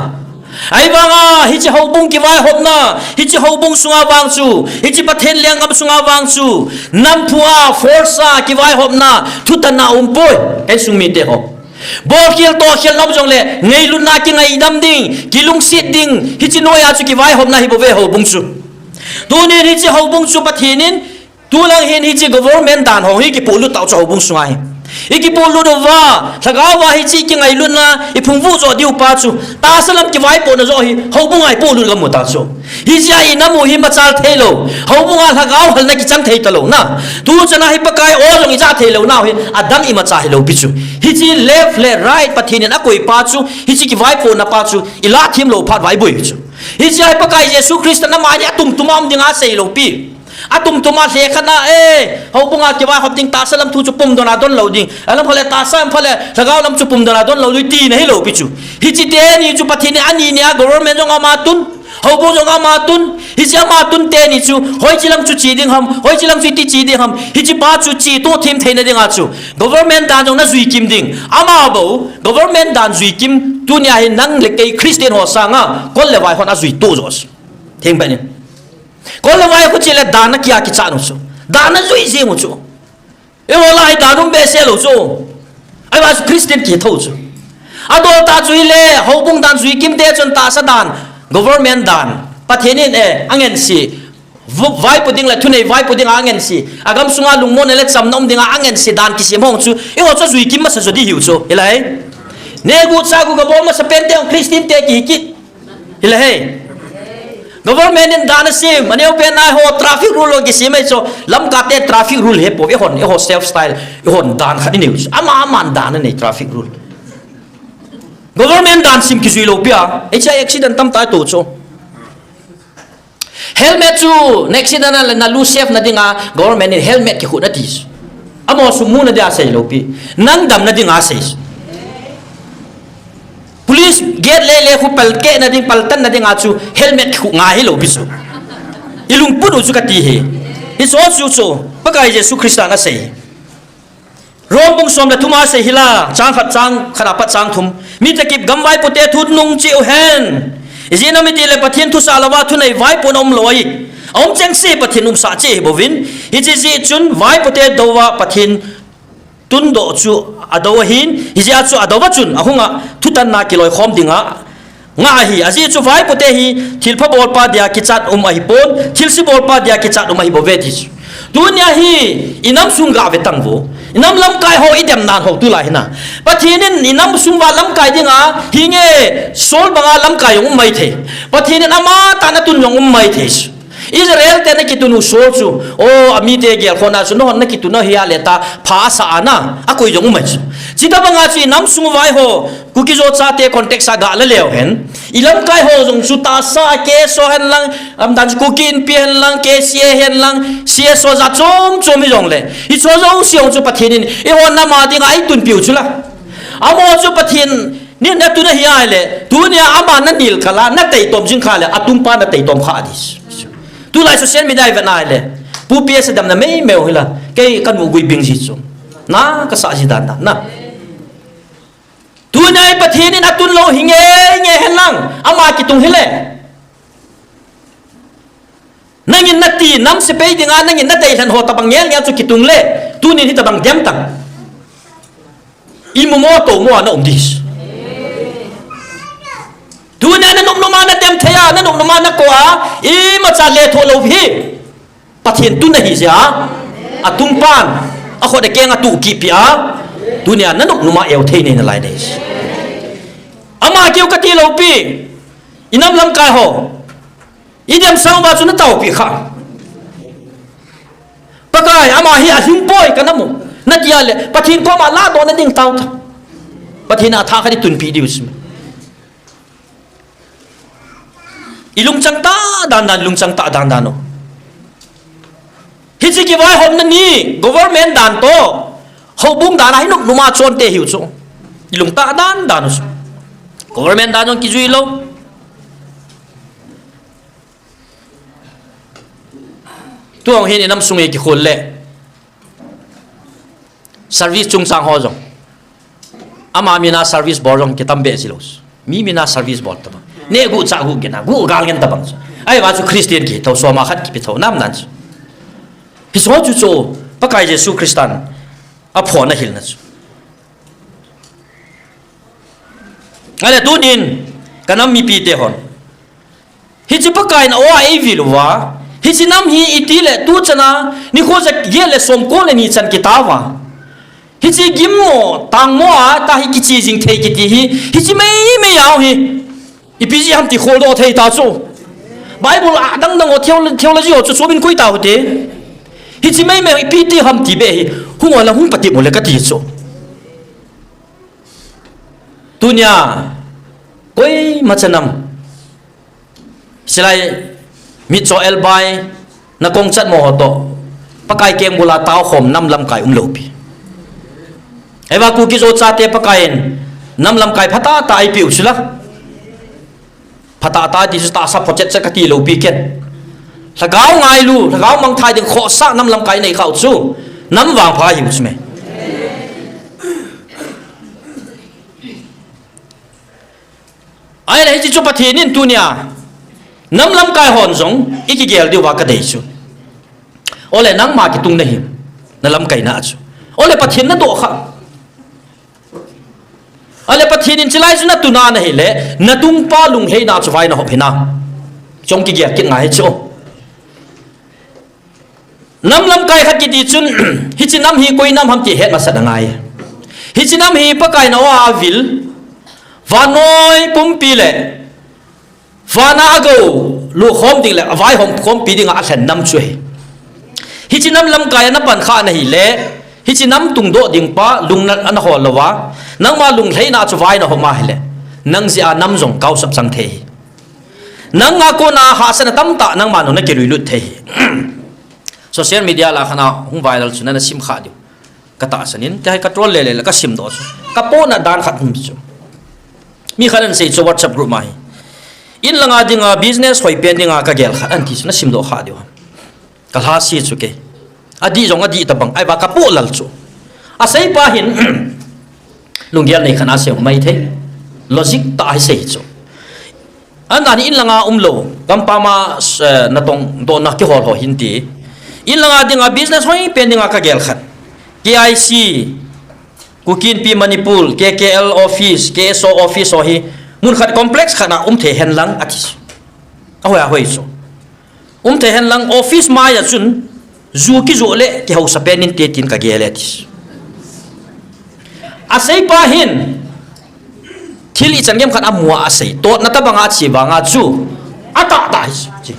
Ahivanga hiche houbung kivaihopna, hiche houbung sunga vang chu, hiche Pathen lenggam sunga vang chu, namphu a, force a kivaihopna, thutanna umpoi, insung mite ho. Bolkhel tohkhel na um jongle, ngailutna kingaidam ding, kilungset ding, hiche noiya chu kivaihopna hibouve houbung chu. Tunin hiche houbung chu Pathen in, tulang hin hiche government dan ho hi kipohlut tau chu houbung sunga hi. Ikipohlut uva, lhagao va hiche kingailutna, iphungvuh joh diu pa chu, tahsa lam kivaipohna joh hi, houbunga ipohlut gam u ta chu. Hichea inamu hi machal theilou, houbunga lhagao halna kichang thei talou na. Tuchana hi Pakai o jong ija theilou nau hi, adam imacha hilou pi chu. Hiche left le right Pathen in akoi pa chu, hiche kivaipohna pa chu, ilah thim lou phat vaiboi chu. Hichea hi Pakai Jesu Christa in amani atumtuma um dinga seilou pi. Atumtuma lhekhatna, eh, houbunga kivaihop ding tahsa lam thu chu pumdona donlou ding. Alam phale tahsa lam phale, lhagao lam chu pumdona donlou ding tina hilou pi chu. Hiche teni chu Pathen in ani nia government jong ama tun, houbung jong ama tun, hiche ama tun teni chu, hoiche lang chu che ding ham, hoiche lang chu iti che ding ham, hiche pa chu chetoh thim theina dinga chu. Government dan jong najui kim ding. Amabou, government dan jui kim, tunia hi nang le kei Christian ho sanga, kol le vai hon ajui toh joh. Theng pen in. Kol le vai khu chele dan a kia kichat u chu. Dan a jui jing u chu. Eiho lah a hi dan um behseh lou chu. Ahivang chu Christian kithou chu. Adol tah chu hile, houbung dan jui kim te chun tahsa dan, government dan, Pathen in, eh, angense. Vup vaipo ding le thunei vaipo dinga angense. Agam sunga lungmonna le chamna um dinga angense dan kisem hong chu. Eiho chu jui kim masa jo di hiu chu. Hilai. Negu chagu gabol masa pen te hong Christian te kihi kit. Hilai he. Government in dan asem, aneo pen nai ho traffic rule lo kisem ei chu, lamka te traffic rule he po, eihon, eiho self style, eihon dan khat inei chu. Ama, aman dan anei traffic rule. Government dan sem kijui lou pia, hiche accident tamtah atoh chu. Helmet chu, na accident a le nalu safe na dinga, government in helmet kikhuh na ti chu. Amaho sum muna dia seilou pi, nang damna dinga sei chu. Police gate le le khu palkeh na ding, paltan na dinga chu helmet khu ngai hilou pi chu. Ilungput u chu kati hi. Hiche chu chu, Pakai Jesu Christa in asei. Rom bung som le thum a sei hila, chang khat, chang khat apat chang thum. Mite kip gam vaipote thu nung cheh uhen. Ijeh inem itile Pathen thusah louva thunei vaipo na um lou ahi. Aum chengse Pathen umsah cheh ahi bouvin. Hiche jeh chun vaipote douva Pathen tundoh chu adou ahin, hijeh a chu adouva chun ahunga thutanna kiloikhom dinga ngah ahi. Ajeh chu vaipote hi thilpha bolpa dia kichat um ahipon, thilse bolpa dia kichat um ahi bouve ti chu. Tunia hi inam sung gave tang vo. Inam lamkai ho idem nan ho tulai hina. Pathen in inam sung uva lamkai dinga hinge sol banga lamkai jong um maithei. Pathen in amatah in atun jong um maithei. Israel te na kitun u sol chu, o, amite gelkhohna chu, nahon na kitun u hi a le ta, pha asa ana, akoi jong um mai chu. Chutobanga chu inam sung uva eiho, Kuki-Zo chate context a ga la leu hen. Ilamkai ho jong chu tahsa, K S O hen lang, aumdan chu Kuki Inpi hen lang, K C A hen lang, C S O jat chom chom hi jongle. Hicho jouse jong chu Pathen in, eiho nam a dinga eitunpiu chu la. Amaho chu Pathen Nin na tun ahi ahile, tunia ama na nilkal a, na taitom jing kha le, atungpa na taitom kha di. Tulai social media i vet na ahile, Pu P S a damna meimei u hila, kei ka nu gui bing ji chu. Na, ka sah ji dan dan na. Tunia i Pathen in atun lou hi nge, nge hen lang, ama kitung hile. Nangin nati, nam sepai dinga, nangin na deilhen ho tabang ngel ngel chu kitung le, tunin hitabang dem tang. I mu mo to mo a na um di. Tunia na nop nop a na dem thei a, na nop nop a na ko a, imacha lethuh lou hi. Pathen tun ahi jeh a, atungpan, akhut akeng a tu kipi a, tunia na nop nop a eu thei nei nalai di. Ama keu kati lou pi, i nam lamkai ho. I dem sang uva chu na taopi kha. Pakai, ama hi ahing poi ka na mu. Na ti a le, Pathen koma ladohna ding tao ta. Pathen a tha khat i tunpi diu chu. I lungchang tah dan dan, lungchang tah dan dan u. Hiche kivaihomna ni, government dan toh, houbung dan a hi nop nop a chonte hiu chu. I lungtah dan dan u chu. Government dan jong kijui lou. Tu hung hin i nam sung hi kikhol le. Service chungchang ho jong. Ama mina service bol jong kitam be ji lou. Mi mina service bol tabang. Ne gu cha gu gena, gu gal gen tabang. Ahivang chu Christian kithou, soma khat kipe thou nam nan chu. Hiche ho chu chu, Pakai Jesu Christan aphona hilna chu. Ahile tunin, ka nam mipite hon. Hiche Pakai in a-o a eivil uva. Hiche nam hi iti le tu chana, nikho ja get le som ko le ni chan kitao va. Hiche gimmo, tangmo a, ta hi kiche jing thei kiti hi. Hiche meimei a-o hi. Ipi jeh ham ti kholdoh thei ta chu. Bible a dang dang ho theo-, theology ho chu chom in koi tau te. Hiche meimei ipi ti ham ti be hi. Hung o la hung pati mo le kati chu. Tunia, koima cha nam. Silai, mitcho elbai, na kong chat mo ho toh. Pakai keng bula tao khom nam lamkai um lou pi. Ahivang Kuki-Zo chate Pakai in, nam lamkai phatah tah eipiu sila. Phatah tah ti chu tahsa phochet cha kati lou pi ken. Lhagao ngailu, lhagao mangthai ding khohsah nam lamkai nei khau chu. Nam vangpha hiu chu me. Ahile hiche chu Pathen in tunia. Nam lamkai hon jong, i kigel diu va ka dei chu. Ole nangma kitung na hi, na lamkai na chu. Ole Pathen na doh kha. Ale Pathen in chilai chu na tuna na hile, na tungpa lunglhaina chu vai na hop hina. Chong kigel kit ngai chu. Nam lamkai khat kiti chun, hiche nam hi koi nam ham ti het masat angai. Hiche nam hi Pakai in a-o a avil, vannoi pumpi le, vana agou, lukhom ding le, avaihom khompi dinga alhen nam chu ahi. Hiche nam lamkai a na pan kha na hile, hiche nam tungdoh ding pa, lung na, ana hol louva, nangma lunglhaina chu vai na hom a hile, nang jeh a nam jong kaosap chang thei hi. Nanga kona hahsatna tamtah nangma nung na kilui lut thei hi. Social media la khat na hung viral chu na na sim kha diu. Ka tahsan in, tia hi ka troll le le le ka sim doh chu. Ka pohna dan khat hung chu. Mi khat in sei chu WhatsApp group ma hi. In langa dinga business hoi pen dinga ka gel khat an ti chu na sim doh kha diu ham. Ka lhase chu kei. Adih jong adih tabang, ahivang ka poh lal chu. Asei pa hin lunggel nei khat a sei mai thei. Logic tah a hi sei chu. Ahin dan hi in langa umlou, gampam a, eh, natong dohna kihol ho hin ti. In langa dinga business hoi pen dinga kagel khat. K I C, Kuki Inpi Manipur, K K L office, K S O office ho hi mun khat complex khat a um thei hen lang ati. Ahoi ahoi chu. Um thei hen lang office mai a chun ju kijoh le kihausa pen inte tin kagel e ati. Asei pa hin thil ichan gei khat amu a asei. Totna tabang a chi vang a chu. Atah tah hi.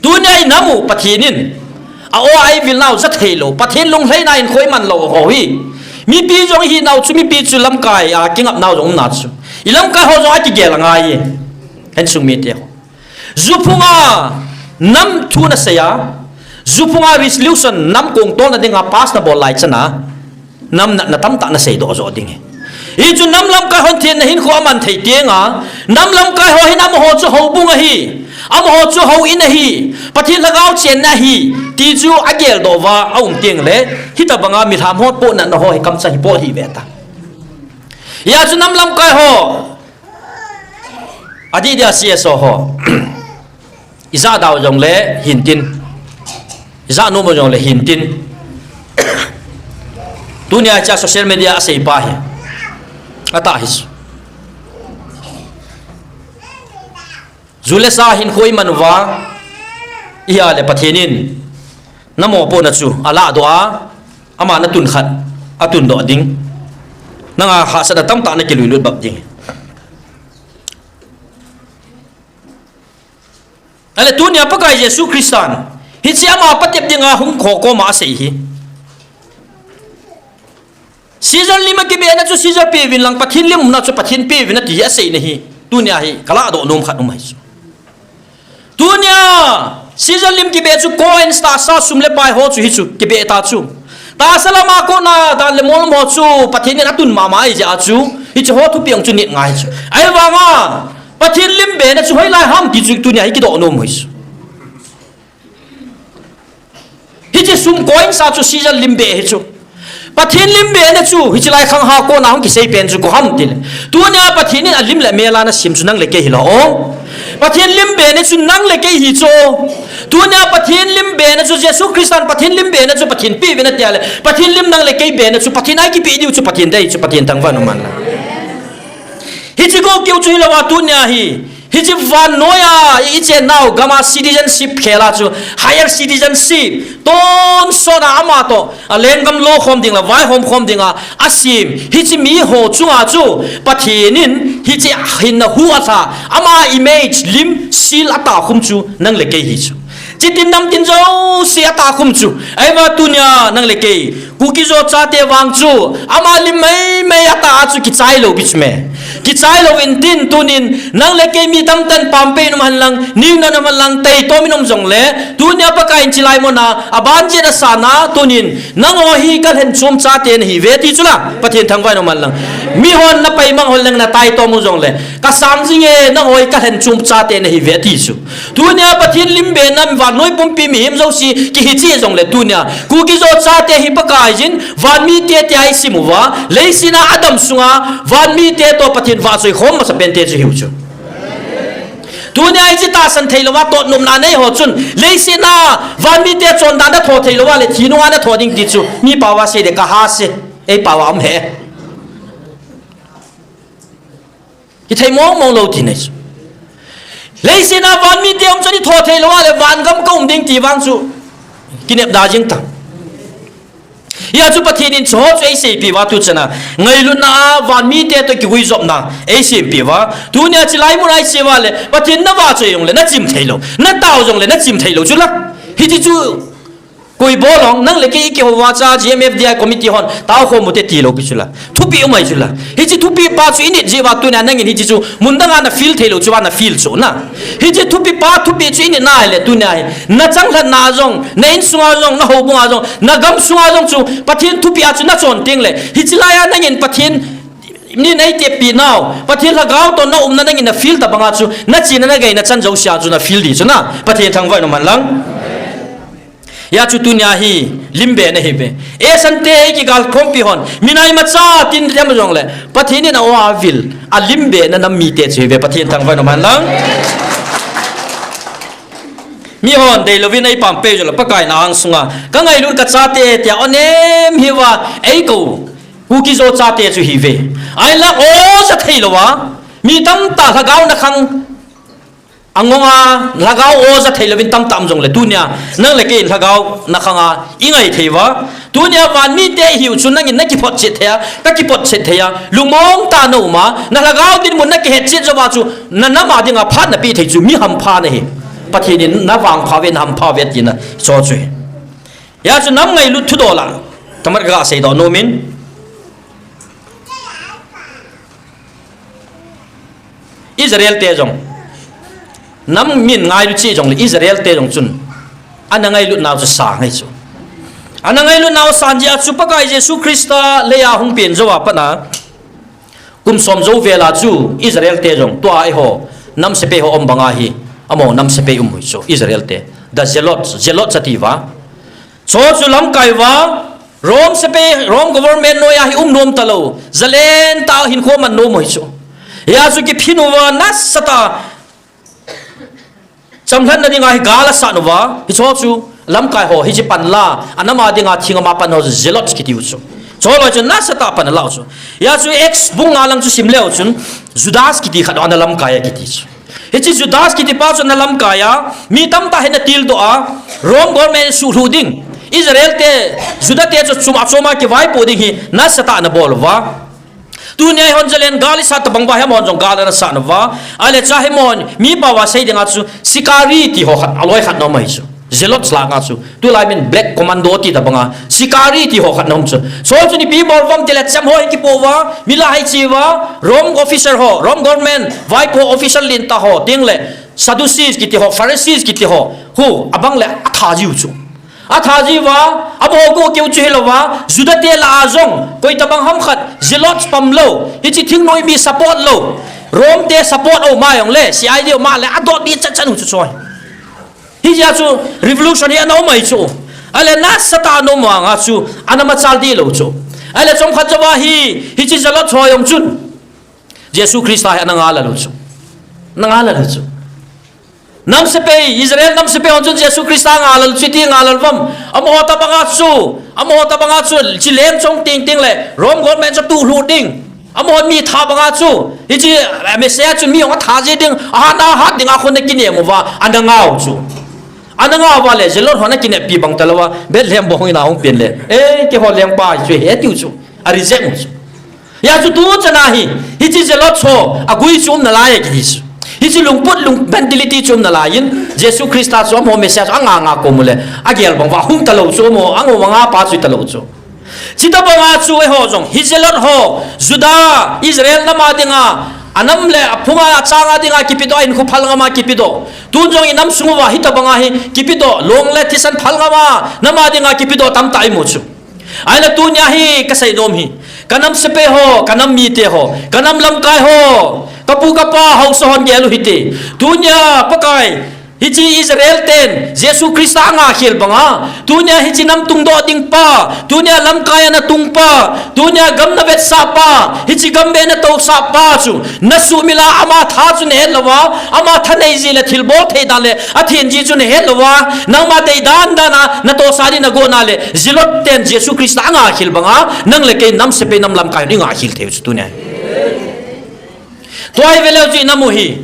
Tunia i namu Pathen in. A o ai vil nau za thei lou. Pathen lunglhaina in khoi man lou ho hi. Mipi jong hi nau chu mipi chu lamkai a kingap nau jong um na chu. I lamkai ho jong a kigel angai. Hen sung mite ho. Juphunga nam thu na sei a, juphunga resolution nam kong tolna dinga pass na bol lai chana, nam na, na tamtah na sei doh jo ding hi. Hichu nam lamkai hon thei na hin kho aman thei tiang a, nam lamkai ho hin amaho chu houbung ahi, amaho chu houin ahi, Pathen lhagao chenna ahi, ti chu agel doh va, aum tiang le, hitabanga milham ho po na na ho hi kamcha hi po hi ve ta. Hia chu nam lamkai ho, Adih dia C S O ho. Ija dau jong le hintin. Ija nom jong le hintin. Tunia cha social media a sei pa hi. Ata hi. Ju le sa hin khoi man uva. Ihia le Pathen in. Namo po na chu. Ala do a. Ama na tun khat. Atun doh ding. Nanga hahsat a tamtah na kilui lut bap ding. Ale tunia Pakai Jesu Christan, hiche ama patep dinga hung kho koma asei hi. Caesar lim a kibe na chu Caesar pe vin lang Pathen lim na chu Pathen pe vin ati hi asei na hi. Tunia hi kala do nom khat um hai chu. Tunia Caesar lim kibe chu coins tahsa sum le pai ho chu hi chu kibe ta chu. Tahsa lama kona dan le mol mo chu Pathen in atun mama ai ja chu. Hiche ho thupi ang chu nit ngai chu. Ai vanga Pathen lim be na chu hoi lai ham ti chu tunia hi kidoh nom hoi chu. Hiche sum coin sa chu Caesar lim be hi chu. Pathen lim be na chu hiche lai khang ha kona hung kisei pen chu ko ham tile. Tunia Pathen in alim le mel a na sim chu nang le kei hi lo o. Pathen lim be na chu nang le kei hi chu. Tunia Pathen lim be na chu Jesu Christan Pathen lim be na chu Pathen pe ve na tia le. Pathen lim nang le kei be na chu Pathen ai kipe diu chu Pathen dei chu Pathen thangvah in um hen lang. Hiche ko keu chu hi lou a tunia hi. Hiche vannoiya i, i chennau gama citizenship khela chu higher citizenship. Tonsot a ama toh, a lenggam lo khom ding la, vaihom khom dinga, asem. Hiche mi ho chunga chu, Pathen in, hiche hinna hu atha, ama image, lim, sil atakhum chu, nang le kei hi chu. Chitin namtin jouse atakhum chu, ahivang tunia nang le kei. Kuki-Zo chate vang chu, ama lim meimei ata a chu kichai lou pi chu me. Kichai lou intin tunin, nang le kei mi tamtah in pampen um hen lang, ningna um hen lang, taitom in um jongle, tunia Pakai in chilai muna, aban jeh a sana, tunin, nangho hi kalhen chom chate nahi ve ti chu la, Pathen thangvah in um hen lang. Mihon na paimang hon leng na taitom u jongle, kasang jinge, nangho hi kalhen chom chate nahi ve ti chu. Tunia Pathen lim be na vannoi pumpi mihem jouse kihi cheh jongle tunia. Kuki-Zo chate hi Pakaiyin vanmite tia i sim uva. Leiset a adam sunga vanmite toh Pathen vahchoi khom masa pente chu hiu chu. Tunia hiche tahsan thei louva totnopna nei ho chun. Leiset a vanmite chondan na tho thei louva le thi nunga na tho ding ti chu. Mi pao a sei de ka ha se. Ei pao a um he. Kithei mong mong lou ti nei chu. Leiset a vanmite um chun i tho thei louva le vangam ka um ding ti vang chu. Kinep da jing ta. Hia chu Pathen in chu ho chu ei seipeh uva tu chana. Ngailutna a vanmite toh kigui jopna. Ei seipeh uva. Tunia chilai mun a i sei uva le. Pathen na vahchoi jongle na chim thei lou. Na tao jongle na chim thei lou chu la. Hiche chu Koi bol ong, nang le kei i kihouva cha G M F D I committee hon, tao khom u te ti lou pi chu la. Thupi um ahi chu la. Hiche thupi pa chu i nit jeh uva tunia nangin hiche chu, mun danga na feel thei lou chu uva na feel chu na. Hiche thupi pa, thupi chu i nit na ahile tunia hi. Na changlhatna jong, na insunga jong, na houbunga jong, na gam sunga jong chu, Pathen thupi a chu na chon teng le. Hiche laiya nangin Pathen, ni nei tepi nau, Pathen lhagao toh na umna nangin na feel ta banga chu, na china na geina chan jousea chu na feel di chu na. Pathen thangvah in um hen lang. Hijeh chun tunia hi limbe na hi ve. Eisante kigal khompi hon, minai macha tin dem jongle, Pathen in a-o avil, alimbe na nam mite chu hi ve, Pathen thangvah in um hen lang. Mihon deilouvin eipam pei jongle, Pakai na angsunga, ka ngailut ka chate tia o nem hiuva, eikou, Kuki Zo chate chu hi ve. Ahinla o ja thei louva, mi tamtah lhagao na khang, angonga, lhagao o ja thei louvin tamtah um jongle, tunia, nang le kei in lhagao na khanga, i ngai thei uva. Tunia van mite ihiu chu nangin na kiphotchet thei a, ka kiphotchet thei a, lungmong tah na um a, na lhagao dinmun na kihetchet jouva chu, na nam a dinga phat na pe thei chu, mi hampha na hi. Pathen in na vangpha uve, na hampha uve tina, chu chu hi. Hijeh chun nam ngailut thudol a, thaman ka seidoh nom in. Israel te jong, nam min ngailut cheh jongle Israel te jong chun, ana ngailut nau chu sang ahi chu. Ana ngailut nau sang jeh a chu Pakai Jesu Christa leiya hung pen jou a pat a, kum som jou vel a chu Israel te jong tua eiho nam sepai ho um banga hi, amaho nam sepai um u hi chu Israel te. The zealots, zealots ati uva. Chu chu lamkai uva, Rome sepai, Rome government noiya hi um nom talou, zalen tah hinkho man nom u hi chu. Hijeh chun kiphin uva nasatah, chamlhatna dinga hi gal asat uva, hichu chu lamkai ho, hiche panla, anam a dinga thing ama pan ho, zealots kiti u chu. Chu loi chu nasatah pan alah u chu. Hijeh chun Acts bung nga lang chu sim leu chun, Judas kiti khat ana lamkai a kiti chu. Hiche Judas kiti pa chu ana lamkai a, mi tamtah hi ana tildoh a, Rome government suhlhuh ding, Israel te, Juda te chu chom achom a kivaipoh ding hi nasatah ana bol uva. Tunia eihon zalen gal isat tobang uva, amahon jong gal ana sat uva. Ahile chu amahon, mi pao a sei dinga chu, Sikari ti ho khat, aloi khat ana um ahi chu. Zealots langa chu, tulai min black commando ti tobanga, Sikari ti ho khat ana um chu. Chu chu ipi bol uvam tile, cham ho hi kipoh uva, mi la hi che uva, Rome officer ho, Rome government vaipo official lentah ho, tengle Sadducees kiti ho, Pharisees kiti ho, hu, abang le atha jiu chu. Atha jiuva, amaho keu chu hilouva, Juda te lah a jong, koi tobang ham khat, zealots pamlou, hiche thingnoi mi support lou, Rome te support a um jongle, C I D a um le, adot ding chan chan u chu chu. Hijeh chun revolution hi ana um ahi chu. Ahile nasatah ana um vanga chu, ana machal ding lou chu. Ahile chomkhat jouva hi, hiche zealot ho jong chun, Jesu Christa hi ana ngal lou chu. Ana ngal lou chu. Nam sepai, Israel nam sepai hon chun Jesu Christa ngal lou chu, iti ngal lou uvam. Amaho tobanga chu, amaho tobanga chu, hiche leng chong tengteng le, Rome government chu tuhlhuh ding. Amahon mi tha banga chu, hiche, eh, Messiah chu mi jong atha ji ding, ahat, ahat dinga khun ana kinem uva, ana ngah u chu. Ana ngah uva le, zealot hon ana kineppi bang talouva, Bethlehem bong in ahung pen le, eh, keiho lengpa chu ahi, atiu chu, a reject u chu. Hijeh chun tuchan a hi, hiche zealot ho, agui chu um nalai e kiti chu. Hiche lungput lung mentality chu um nalai in, Jesu Christa chu amaho Messiah chu anga nga kom u le, agel bang uva hung talou chu, amaho, amaho nga pa chu talou chu. Chutobanga chu eiho jong, hi zealot ho, Juda, Israel nam a dinga, anam le aphung a, achang a dinga kipedoh, ahinkho phal ngam a kipedoh. Tun jong inam sung uva hitobanga hi kipedoh, long le thisan phal ngam a, nam a dinga kipedoh tamtah imu chu. Ahinla tunia hi kasei nom hi, kanam sepai ho, kanam mite ho, kanam lamkai ho, kapu kapa haosa hon gel u hite. Tunia Pakai, hiche Israel ten Jesu Christa angah khel banga, tunia hiche nam tungdoh ding pa, tunia lamkai ana tung pa, tunia gam ana vetsah pa, hiche gam beh ana tousah pa chu, nasuhmil a ama tha chu nahet louva, ama thanei ji le thilbol thei dan le athen ji chu nahet louva, nangma deidan dan a natohsah ding nagot na le, zealot ten Jesu Christa angah khel banga, nang le kei nam sepai nam lamkai hon ingah khel thei u chu tunia. Tua hi veleu chu inam u hi.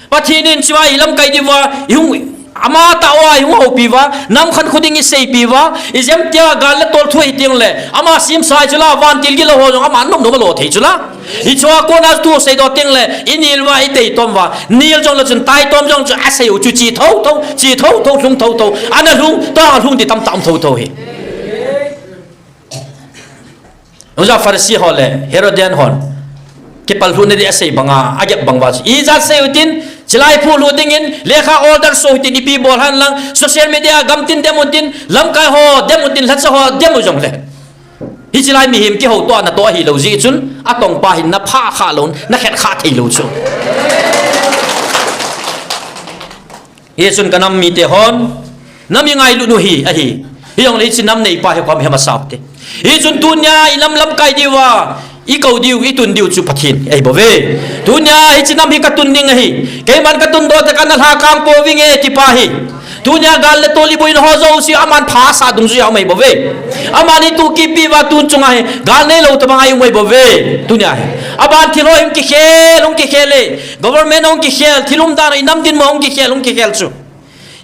Pathen in chua ilamkai diuva, ihung, ama tah uva ihung houpi uva, nam khankho ding iseipi uva, ijemtia gal le tolthu ahi tengle, ama simsah chu la, vantil gilou ho jong ama nom nom alo thei chu la. Hichea kona thu seidoh tengle, inil uva, itaitom uva, nil jongle chun taitom jong chu asei u chu chi thotho, chi thotho, lhung thotho, ana lhung, tua lhung ding tamtah um thotho hi. Hijeh a Pharisee ho le Herodian hon kipal lhuhna ding asei banga, agep bang uva chu, ijat sei utin, chilai phu lhu dingin, lekha order so utin, ipi bol hen lang, social media gamtin dem utin, lamkai ho dem utin, lhacha ho dem u jongle, hiche lai mihem kihoutoh natoh ahilou jeh chun, atongpa hin naphah khah lou, nakhet khah theilou chu. Hijeh chun kanam mite hon, Nam i ngailut u hi, ahi. Hijongle hiche nam neipa hi koiham asao te. Hichun tunia i nam lamkai diuva, i kou diu, i tun diu chu Pathen ahi bouve. Tunia hiche nam hi ka tun ding ahi. Keiman ka tundoh tah a ana lhakang pouvinge tipa hi. Tunia gal le tol i boina ho jouse aman phasah dungjuiya um ahi bouve. Aman i tuh kipi uva tun chunga hi gal neilou tobang a i um ahi bouve. Tunia hi. Aban thil ho hung kikhel, hung kikhel e. Government hung kikhel, thil umdan i nam dinmun hung kikhel, hung kikhel chu.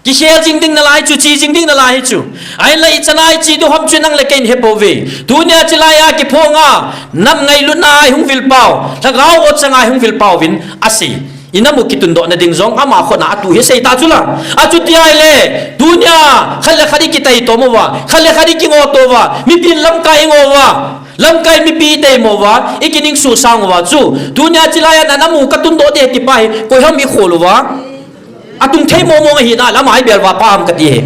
Kikhel jing ding nalai chu, che jing ding nalai chu. Ahinla ichan a i che diu ham chu nang le kei in hepouve. Tunia chelai a kiphong a, nam ngailutna a i hung vilpau, lhagao otchang a i hung vilpau vin asei. I nam u kitundoh na ding jong ama khut na a tuh hi sei ta chu la. Achuti ahile, tunia khat le khat i kitaitom uva, khat le khat i kingoto uva, mipin lamkai i ngo uva, lamkai mipi i deimo uva, i kining suhsang uva chu. Tunia chelai a na nam u ka tundoh ding tipa hi, koiham i khol uva. Atung thei mong mong ahi nalai, ama hi bel uva pha ham kati hi.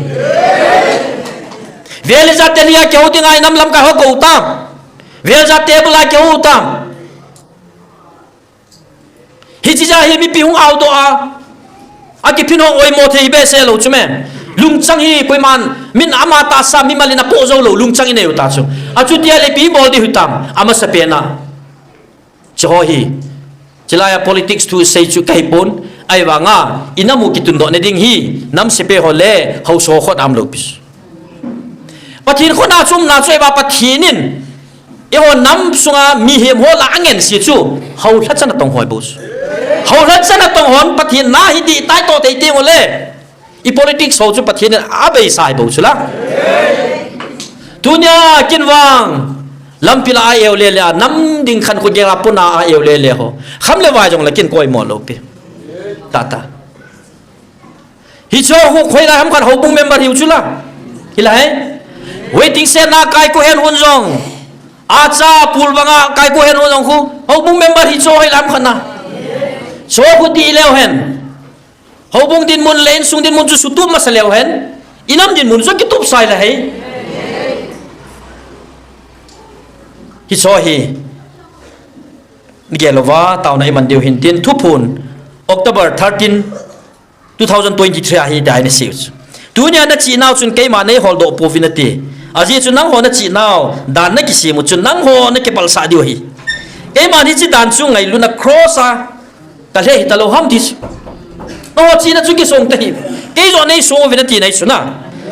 Vel ijat teni a kihou ding a i nam lamkai ho kou tam. Vel ijat table a kihou tam. Hiche jeh a hi mipi hung aodoh a, akiphin ho oimo thei behseh lou chu me. Lungchang hi koiman, min ama tahsa mimal in apoh jou lou, lungchang i nei u ta chu. Achuti ahile ipi bol ding hitam, amasapen a. Hiche ho hi, chelai a politics thu sei chu kahi pon, ahivanga, i nam u kitundoh na ding hi, nam sepai ho le, haosa ho khut a um lou pi. Pathen khut a chu umna chu ahi ba Pathen in, eiho nam sunga mihem ho lah a angense chu, hao lhacha natong ho ahi bou chu. Hao lhacha natong hon Pathen na hi dihtai to tei teng ule. I politics ho chu Pathen in abeisa ahi bou chu la. Tunia ken vang, lampi lah a eu lele a, nam ding khan khut gel a pon a a eu lele ho. Kham le vai jong le ken koimo lou pi. Tata. Hiche ho hoilai ham khat houbung member hiu chu la. Hilai. Waiting shed na kaiku hen hun jong. Acha pul banga kaiku hen hun jong khu. Houbung member hiche ho hoilai ham khat na. Hiche ho khu dih leu hen. Houbung dinmun le insung dinmun chu sutup masa leu hen. I nam dinmun chu kitup sai la hei. Hiche ho hi. Gel louva, taona i man diu hin tin thuphon, October thirteen, two thousand twenty-three a hi dai na siu chu. Tunia na chih nau chun keima nei holdoh pouvin ati. Ajeh chu nangho na chih nau, dan na kisem u chun nangho na kipalsah diu ahi. Keiman hiche dan chu ngailutna cross a, ka lheh hita lou ham ti chu. Nangho chihna chu kisong ta hi. Kei joh nei song uvin ati nai chu na.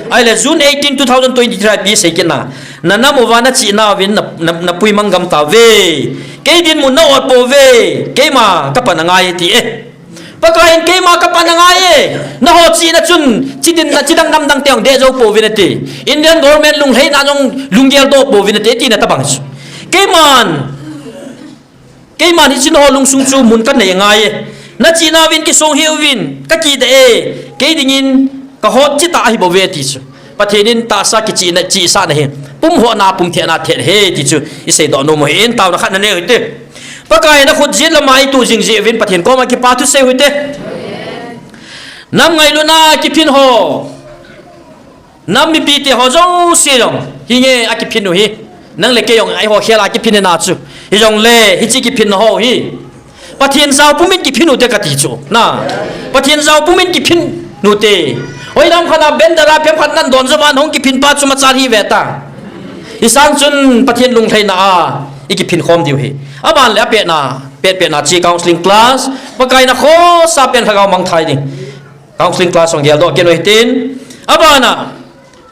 Ahile June eighteen, two thousand twenty-three a ipi sei kit na. Na nam uva na chih nauvin na, na, na puimang gam tauve. Kei dinmun na ot pouve. Keima ka pan angai e ti e. Pakai in keima ka pan angai e. Nangho chihna chun, chi din na, chi dang nam dang teng deh jou pouvin ati. Indian government lunglhaina jong lunggel doh pouvin ati, tina tabang chu. Keiman, keiman hiche nangho lungsung chu mun ka nei angai e. Na chih nauvin kisong hih uvin, ka kideh e. Kei dingin ka hot chita ahi bouve ti chu. Pathen in tahsa kichihna, chihsahna hi pumhotna, pumthehna thet ahi ti chu i seidoh nom u ahin, taona khat na nei u hite. Pakai na khut jet lama i tuh jing jeh uvin Pathen koma kipa thu sei u hite. Nam ngailutna kiphin ho, nam mipite ho jouse jong hinge akiphin u hi. Nang le kei jong eiho khel a kiphin na chu. Hijongle hiche kiphinna ho hi Pathen jao pumin kiphin u te kati chu. Na. Pathen jao pumin kiphin u te. Hoilam khat a bandera pem khat nan don jou van hung kiphin pa chu machal hi ve ta. Hisang chun Pathen lunglhaina a i kiphin khom diu ahi. Aban le apetna, pet petna chu counseling class, Pakai na khosa pen lhagao mangthai ding. Counseling class hung geldoh kit u hitin. Abana,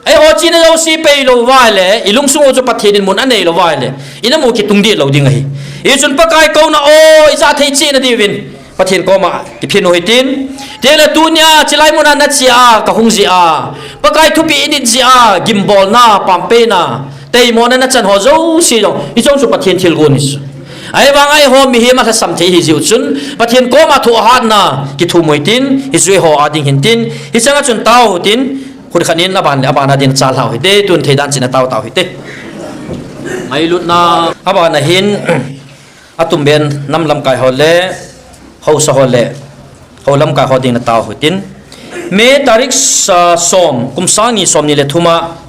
eiho chihna jouse pei lou uva ahile, i lungsung u chu Pathen in mun anei lou uva ahile, i nam u kitung dih lou ding ahi. Hichun Pakai kouna o, i jahthei chihna diuvin Pathen koma kiphin u hitin. Tile tunia chelai muna na che a, ka hung jeh a, Pakai thupeh i nit jeh a, gimbolna, pampeina, teimona na chan ho jouse jong, hiche jong chu Pathen thilgon ahi chu. Ahivanga eiho mihem alhasam thei ahi jeh u chun, Pathen koma thohhatna kithum u hitin, hiche eiho a ding hin tin, hichanga chun tao u hitin, khut khat in aban le abana din chalhau hite, tun theidan china tao tao hite. Ngailutna abana hin, atumben nam lamkai ho le, haosa ho le, hou lamkai ho ding na tao u hitin. May tarik sa-, som, kum sang ni som ni le thum a,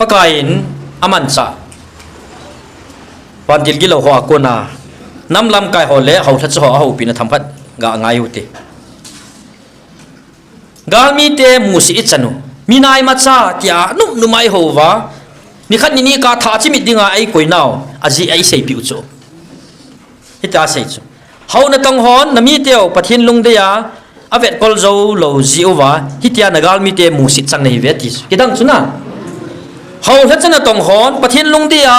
Pakai in amanchah vantil gilou ho a kona, nam lamkai ho le, hou lhacha ho a houpina themkhat ga ngai u hite. Galmite musit i chan u. Mi nai macha tia num num a i hou va. Ni khat ni ni ka tha chimit dinga ei koi nau. A ji ei sei piu chu. Hita sei chu. Hou na tong hon, na mi teu, Pathian lungdei a, a vet kol zo lo ji uva, hitia na gal mi te musit chang na hi ve ti chu. Kidang chu na. Hou hla chana tong hon, Pathian lungdei a,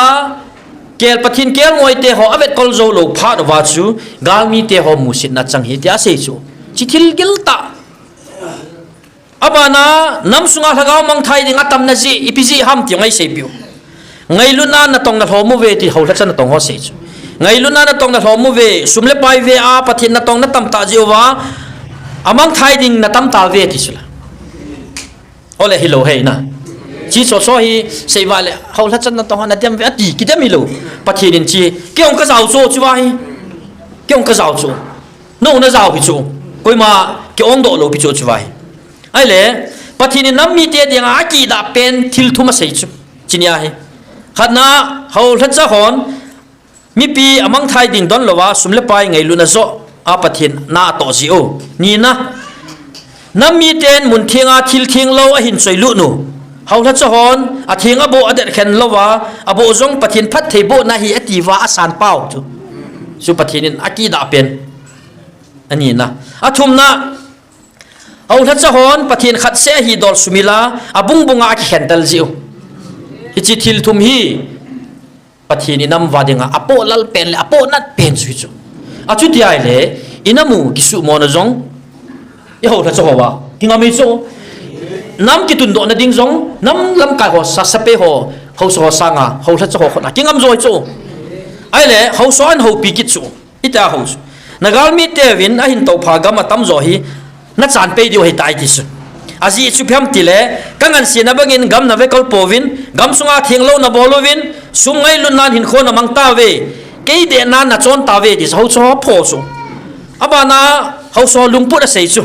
kel Pathian kel ngoi te ho, a vet kol zo lo phat uva chu, gal mi te ho musit na chang hi tia sei chu. Chi thil gil ta. Abana, nam sunga lhagao mangthai ding a tam na ji, ipi ji ham ti ngai sei piu. Ngailutna na tong na hlom uve ti hou hla chana tong ho sei chu. Ngailutna na tong na hlom uve, sum le pai ve a, Pathian na tong na tam ta ji uva, a mangthai ding na tam ta ve ti chu la. Ole hi lo hei na. Chi so so hi sei va le, hou hla chana tong ho na dem ve a ti, ki dem hi lo. Pathian in chi, ke ong ka zau chu chu va hi. Ke ong ka zau chu. No na zau hi chu. Koima, ke ong do lo pi chu chu va hi. Ai le, Pathian in nam mi te dinga a ki da pen thil thum a sei chu. Chi nia hi. Khatna, hou hla cha hon, mipi a mangthai ding don lo va, sum le pai ngailutna zo, a Pathian na to ji u. Ni na, nam mi ten mun thiang a thil thiang lo a hin choi lut nu. Hou hla cha hon, a thiang a bo a det khen lo va, a bo zong Pathian phat thei bo na hi a ti va a san pau chu. Chu Pathian in a ki da pen. A ni na. A thum na, Hou hla cha hon Pathian khat se hi dol sumila, a bung bunga a ki khen tal ji u. Hi chi thil thum hi Pathian i nam va dinga, a po lal pen le, a po nat pen chu hi chu. A chu ti ai le, i nam u ki su mo na zong, i hou hla cha ho va. Ki ngam i chu. Nam ki tun do na ding zong, nam lam kai ho sa sa pe ho, hou sa ho sanga, hou hla cha ho khona. Ki ngam zo i chu. Ai le, hou so an hou pi ki chu. Ita ho chu. Na gal mi te vin a hin to pha gam a tam zo hi na chan pei diu hei tai ti su. A ji chu phiam ti le ka ngan si na bangin gam na ve kol po vin gam sunga thiang lo na bol vin sum ngai lun nan hin kho na mang ta ve. Kei de nan na chon ta ve ti sa ho chu ho pho su. Abana ho so lungput a sei chu.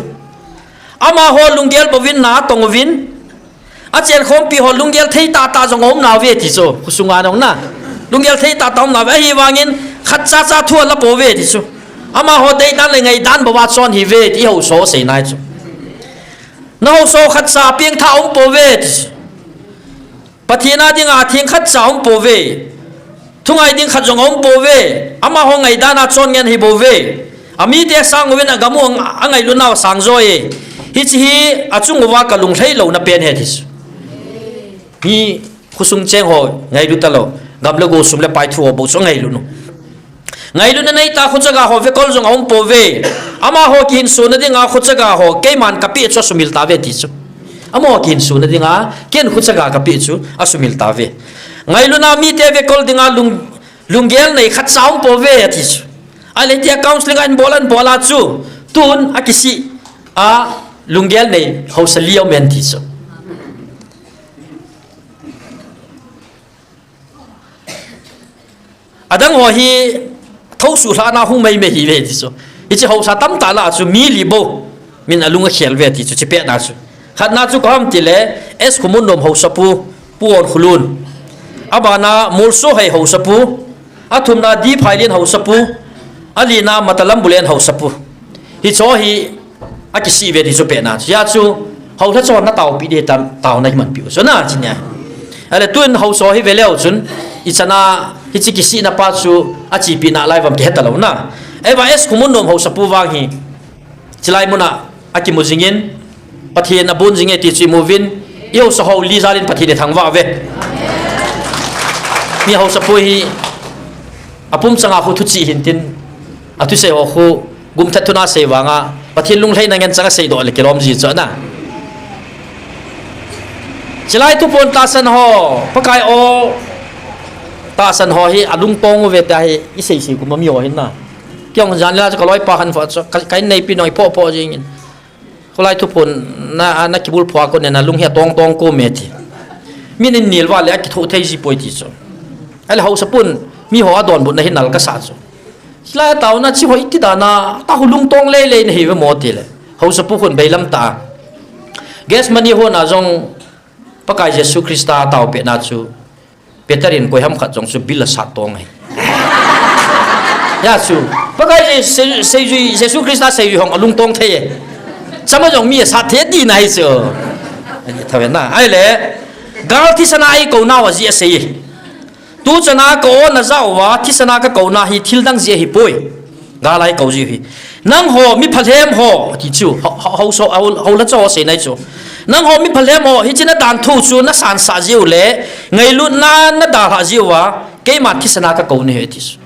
Ama ho lunggel bo vin na tong vin. A chen khompi ho lunggel thei ta ta zong om na ve ti chu. Khusunga nong na. Lunggel thei ta ta om na ve. Ahi vangin khat cha cha thua la po ve ti chu. Ama ho dei dan le ngai dan bo va chon hi ve ti ho so sei nai chu. Na ho so khat cha piang tha om po ve ti chu. Pathian a dinga thiang khat cha um po ve. Thungai ding khat zong a um po ve. Ama ho ngai dan a chon ngen hi bo ve. A mi te sang uvin a gam u a ngai lun nau sang zo e. Hi chi hi a chung uva ka lung hlei lo na pen he ti su. Mi khusung cheng ho ngai lu ta lo. Gam le go sum le pai thu ho bo chu ngai lu nu. Ngailutna nei ta khuchaga ho ve kol zong a um po ve. Ama ho kihin suna dinga khuchaga ho keiman ka pi chu a sumil ta ve ti chu. Ama ho kihin suna dinga ken khuchaga ka pi chu a sumil ta ve. Ngailutna mi te ve kol dinga lung lunggel nei khat sa um po ve a ti chu. A le tia counseling a in bol an bol a chu tun a kisi a lunggel nei hausa li a um en ti chu. Adang ho hi thosu hlana hung mai mai hi ve ti chu. Hichi hausa tam ta la chu mi li bo. Min a lung a khel ve ti chu chi pet na chu. Khat na chu ko ham ti le S Khumun nom hausa pu, Pu On Khulun. Abana Mulso hei hausa pu. Athumna Di Phailian hausa pu. Alina Matalam Bulen hausa pu. Hi cho hi a kisi ve ti chu pet na chu. Ya chu hausa cho na tau pi de tam tau na hi man pi u. So na chi nia. Ale tun hausa hi ve leu chun i chana hi chi kisi na pa chu a chi pi na lai vam ti heta lo na. Eva S Khumun nom hausa pu vang hi. Chilai muna a kimu jingin Pathian a bun jinge ti chu i mu vin i hausa ho li zalin Pathian i thangva ve. Mi hausa pu hi a pum changa khu thu chi hin tin a thu sei ho khu Gum that thuna sei vanga Pathian lunglhai na ngen changa sei do le kilom ji chu na. Chilai thu pon ta san ho, Pakai o ta san ho hi a lung tong ve ta hi i sei sei kuma mi ho hin na. Kiong jan la ka loi pa han fa chu ka, ka nei pi noi po po jing in. Khulai thu pon na, na kibul phua ko ne na lung hi a tong tong ko me ti. Mi nin nil va le a kitho thei ji poi ti chu. Ale hausa pun mi ho a don bu na hin nal ka sa chu. Sila tau na chi hoi ti da na, ta hu lung tong lei lei na hi ve mo ti le. Hausa pu khun beilam ta. Gas mani ho na zong Pakai Jesu Krista tau pe na chu. Peter in koi ham khat zong chu bil a sat tong ai. Ya chu. Pakai Je-, se-, seijui, Jesu Krista seijui hong a lung tong thei e. Chama zong mi a sat thei ti na hi chu. Thaven na. Ahile, gal thisan a eikou nau ajeh asei. Tuchan a ka-o najah uva, thisan a kakou na hi thil dang jeh ahipoi. Gal a eikou jiu hi. Nangho mi phalhem ho, ti chu, ho, ho, ho, so, ho, ho la chu ho sei nai chu. Nangho mi phalhem ho, hiche na danthu chu nasansah jiu le, ngailutna nadalhah jiu va, keiman thisan a kakou nahi ti chu.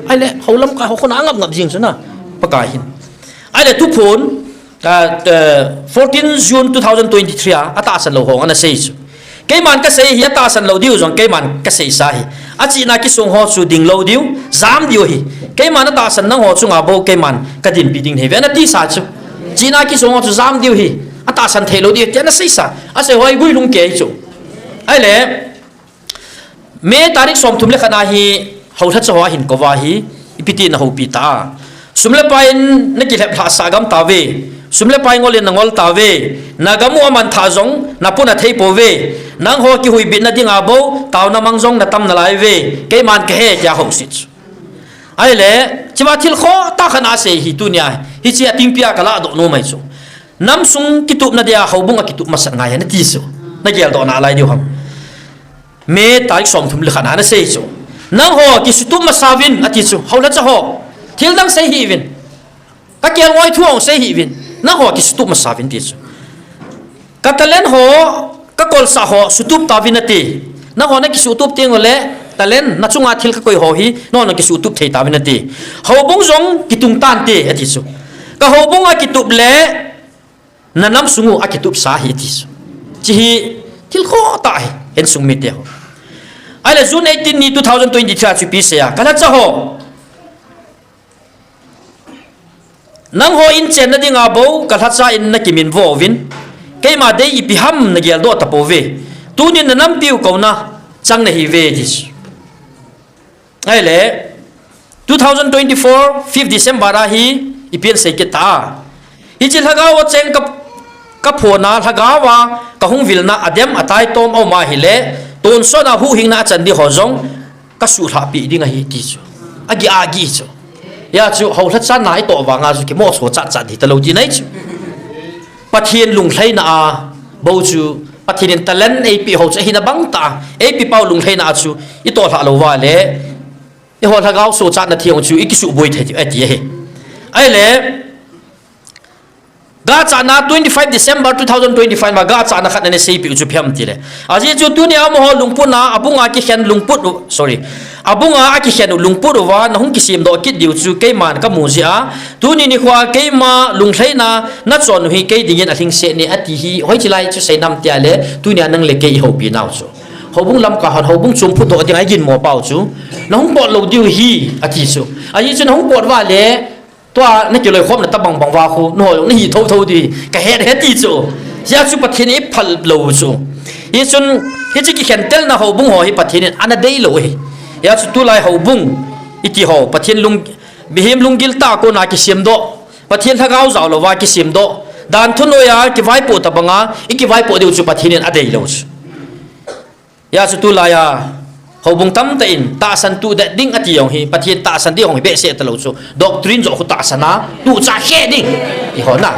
Ahile, hou lamkai ho khun angap ngap jing chu na. Pakai hin. Ahile, thuphon, ah, eh, fourteen June two thousand twenty-three a, atahsan lou ho ana sei chu. Keiman kasei hi atahsan lou diu jong keiman kasei sa hi. Achihna kisong ho chu ding lou diu, jam diu hi. Keiman atahsan nangho chunga bou keiman kadinpi ding nahi ve ana ti sa chu. Chihna kisong ho chu jam diu hi. Atahsan thei lou diu ti ana sei sa. Asei ho hi guilhung kei chu. Ahile, May tarik somthum le khat na hi, hou lhacha ho ahin kou va hi, ipi ti nahoupi ta a. Sum le pai in nakilhep lhah sah gam tauve. Sum le pai ngol in nangol tauve. Nagam u aman thah jong, napun athei pouve. Nangho kihuibitna dinga bou, taona mang jong natam nalai uve. Keiman kahe tia hou sit. Ahile, hichea thil khoh tah khat ana sei hi tunia, hiche a tingpi a kaladoh nom ahi chu. Namsung kitupna dia houbung a kitup masat ngai nati chu. Nageldoh nalai diu ham. May tarik somthum le khat na ana sei chu. Nangho kisutup masa uvin ati chu. Hou lhacha ho. Thil dang sei hih uvin. Kakelngoi thu hung sei hih uvin. Nangho kisutup masa uvin ti chu. Ka talent ho, kakolsah ho, sutup tauvin ati. Nangho nakisutup teng ule, talent, nachunga thil kakoi ho hi, nangho nakisutup thei tauvin ati. Houbung jong kitung tante, ati chu. Ka houbung a kitup le, nanamsung u akitupsa hi ati chu. Hiche hi, thil khoh tah hi, insung mite ho. Ahile June eighteen ni two thousand twenty-three a chu ipi asei a, ka lhacha ho. Nangho in chenna dinga bou, ka lhacha in nakiminvo uvin. Keima dei ipi ham nageldoh tapouve. Tunin nanampiu kouna chang nahiuve ti chu. Ahile, two thousand twenty-four, fifth December a hi, ipi asei kit ta. Hiche lhagao a cheng ka, kaphona lhagao a, kahung vilna adem ataitom aum ahile, tonsot a huhhingna achan di ho jong, kasuhlhahpi ding ahi ti chu. Agi agi chu. Hijeh chun hou lhacha na itoh vanga chu kimoh so chatchat di talou ti nai chu. Pathen lunglhaina a bou chu, Pathen in talent eipe ho chu, ahina bang tah, eipe pau lunglhaina a chu, itoh lhah lou uva le, eiho lhagao sochatna theng chu, ikisuhboi thei ti, ati ahi. Ahile, Gachana twenty-five December two thousand twenty-five ma gachana khat ana seipeh u chu ipi ham tile. Ajeh chu tunia amaho lungput a, abunga kikhen lungput u, sorry. Abunga akikhen u lungput uva, nahung kisemdoh kit diu chu keiman kamu jeh a. Tuni nikhoa keima lunglhaina nachon u hi kei dingin alhingset e ati hi, hoiche lai chu seinam tile, tunia nang le kei ihoupi nau chu. Houbung lamkai hon, houbung chom phutdoh dinga iginmo pau chu. Nahung pot lou diu hi, ati chu. Ajeh chu nahung pot uva le, Tua nakiloikhomna tabang bang uva khu, nangho jong nahi thotho ding, kahet e ti chu. Hijeh chun Pathen in eiphal lou chu. Hichun, hiche kikhentelna houbung ho hi Pathen in ana deilou ahi. Hijeh chun tulai houbung, iti ho, Pathen lung, mihem lunggil tah a kona kisemdoh, Pathen lhagao jao louva kisemdoh, danthu noiya kivaipoh tabanga, ikivaipoh diu chu Pathen in adeilou chu. Hijeh chun tulaiya, houbung tamtah in, tahsan tudet ding ati jong hi, Pathen tahsan ding jong hi behseh talou chu, doctrine joh khu tahsan a, tucha khe ding, ti ho na.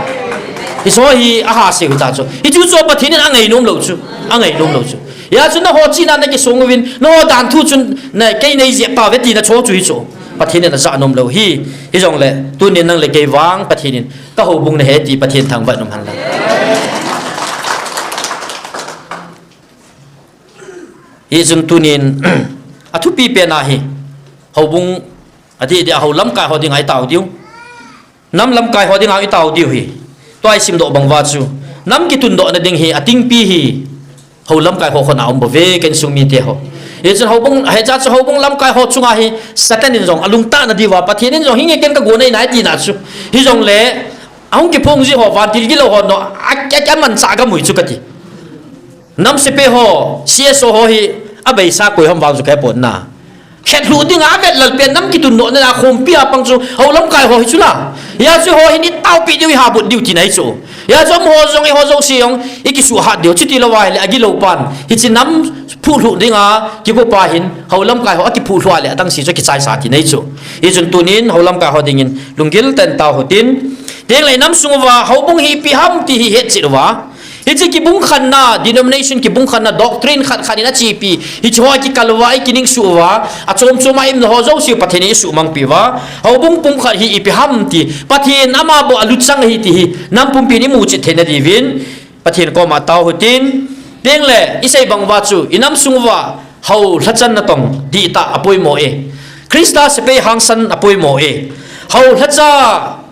Hiche hi ahahsa u ta chu. Hichu chu Pathen in angainom lou chu, angainom lou chu. Hijeh chun nangho chihna nakisong uvin, nangho danthu chun, na, kei neijep tauve tina chu chu hi chu. Pathen in ajah nom lou hi, hijongle, tunin nang le kei vang, Pathen in, kahoubung nahe ti Pathen thangvah in um hen lang. Hichun tunin, athupi pen ahi, houbung, adeh deh a hou lamkai ho dinga itao diu. Nam lamkai ho dinga itao diu hi. Tua isimdoh bang uva chu. Nam kitundohna ding hi, atingpi hi. Hou lamkai ho khut a um bouve, ka insung mite ho. Hichun houbung, hijeh chun houbung lamkai ho chunga hi, Satan in jong, alungtahna diuva, Pathen in jong, hinge ken kago nai nai tina chu. Hijongle, ahung kiphong ji ho, vantil gilou ho, no, a, a, amanchah gamui chu kati. Nam sepai ho, C S O ho hi, abeisa koi ham vang chu kahe pon na. Khetlhuh dinga avet lal pen nam kitundohna a khompi a pang chu, hou lamkai ho hi chu la. Hijeh chun ho hin itaopi diu ihabut diu tina hi chu. Hijeh chun amaho jong eiho jouse jong ikisuhat diu chuti louva ahile agilou pan. Hiche nam phuhlhuh dinga kigopa hin, hou lamkai ho akiphuhlhuh a le adang se chu akichaisa tina hi chu. Hichun tunin hou lamkai ho dingin lunggil tah in tao hitin. Tengle inam sung uva, houbung hi ipi ham ti hi hetchet uva. Hiche kibungkhanna, denomination kibungkhanna, doctrine khat khat in achepi, hiche ho kikal uva, ikining suh uva, achom chom a iumna ho jouse Pathen in eisuhmangpi uva, houbung pumkhat hi ipi ham ti, Pathen ama bou aluchang ahi ti hi, nam pumpin imuchet theina diuvin, Pathen koma tao hitin, tengle, isei bang uva chu, inam sung uva, hou lhacha natong, dihtah apoimo e. Christa sepai hangsan apoimo e. Hou lhacha,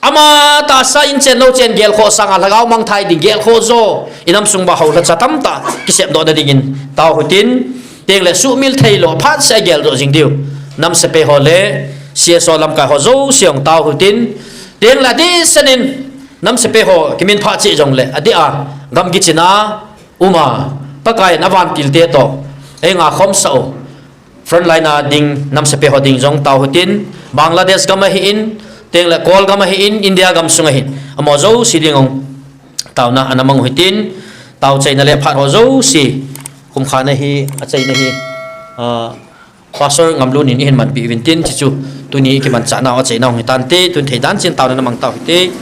ama tahsa in chen lou chen gelkhoh sanga lhagao mangthai ding gelkhoh jo, inam sung uva hou lhacha tamtah kisepdohna dingin tao hitin, tengle suhmil theilou, phatseh a geldoh jing diu. Nam sepai ho le, C S O lamkai ho jouse jong tao hitin, tengle adehset in, nam sepai ho kiminphah cheh jongle, adeh a, gam kichena, uma, Pakaiyin avantilte toh, einga khomsah u. Frontline a ding, nam sepai ho ding jong tao hitin, Bangladesh gam ahin, tengle Kawl gam ahin, India gamsung ahin, amaho jouse ding jong taona ana mang u hitin, taochaina le phat ho jouse, khumkhana hi, achaina hi, ah, Pastor Ngamlun in eihin manpi uvin tin, chuchu, tuni kimanchahnau achaina hung hitante, tun theidan chin taona ana mang tao hite.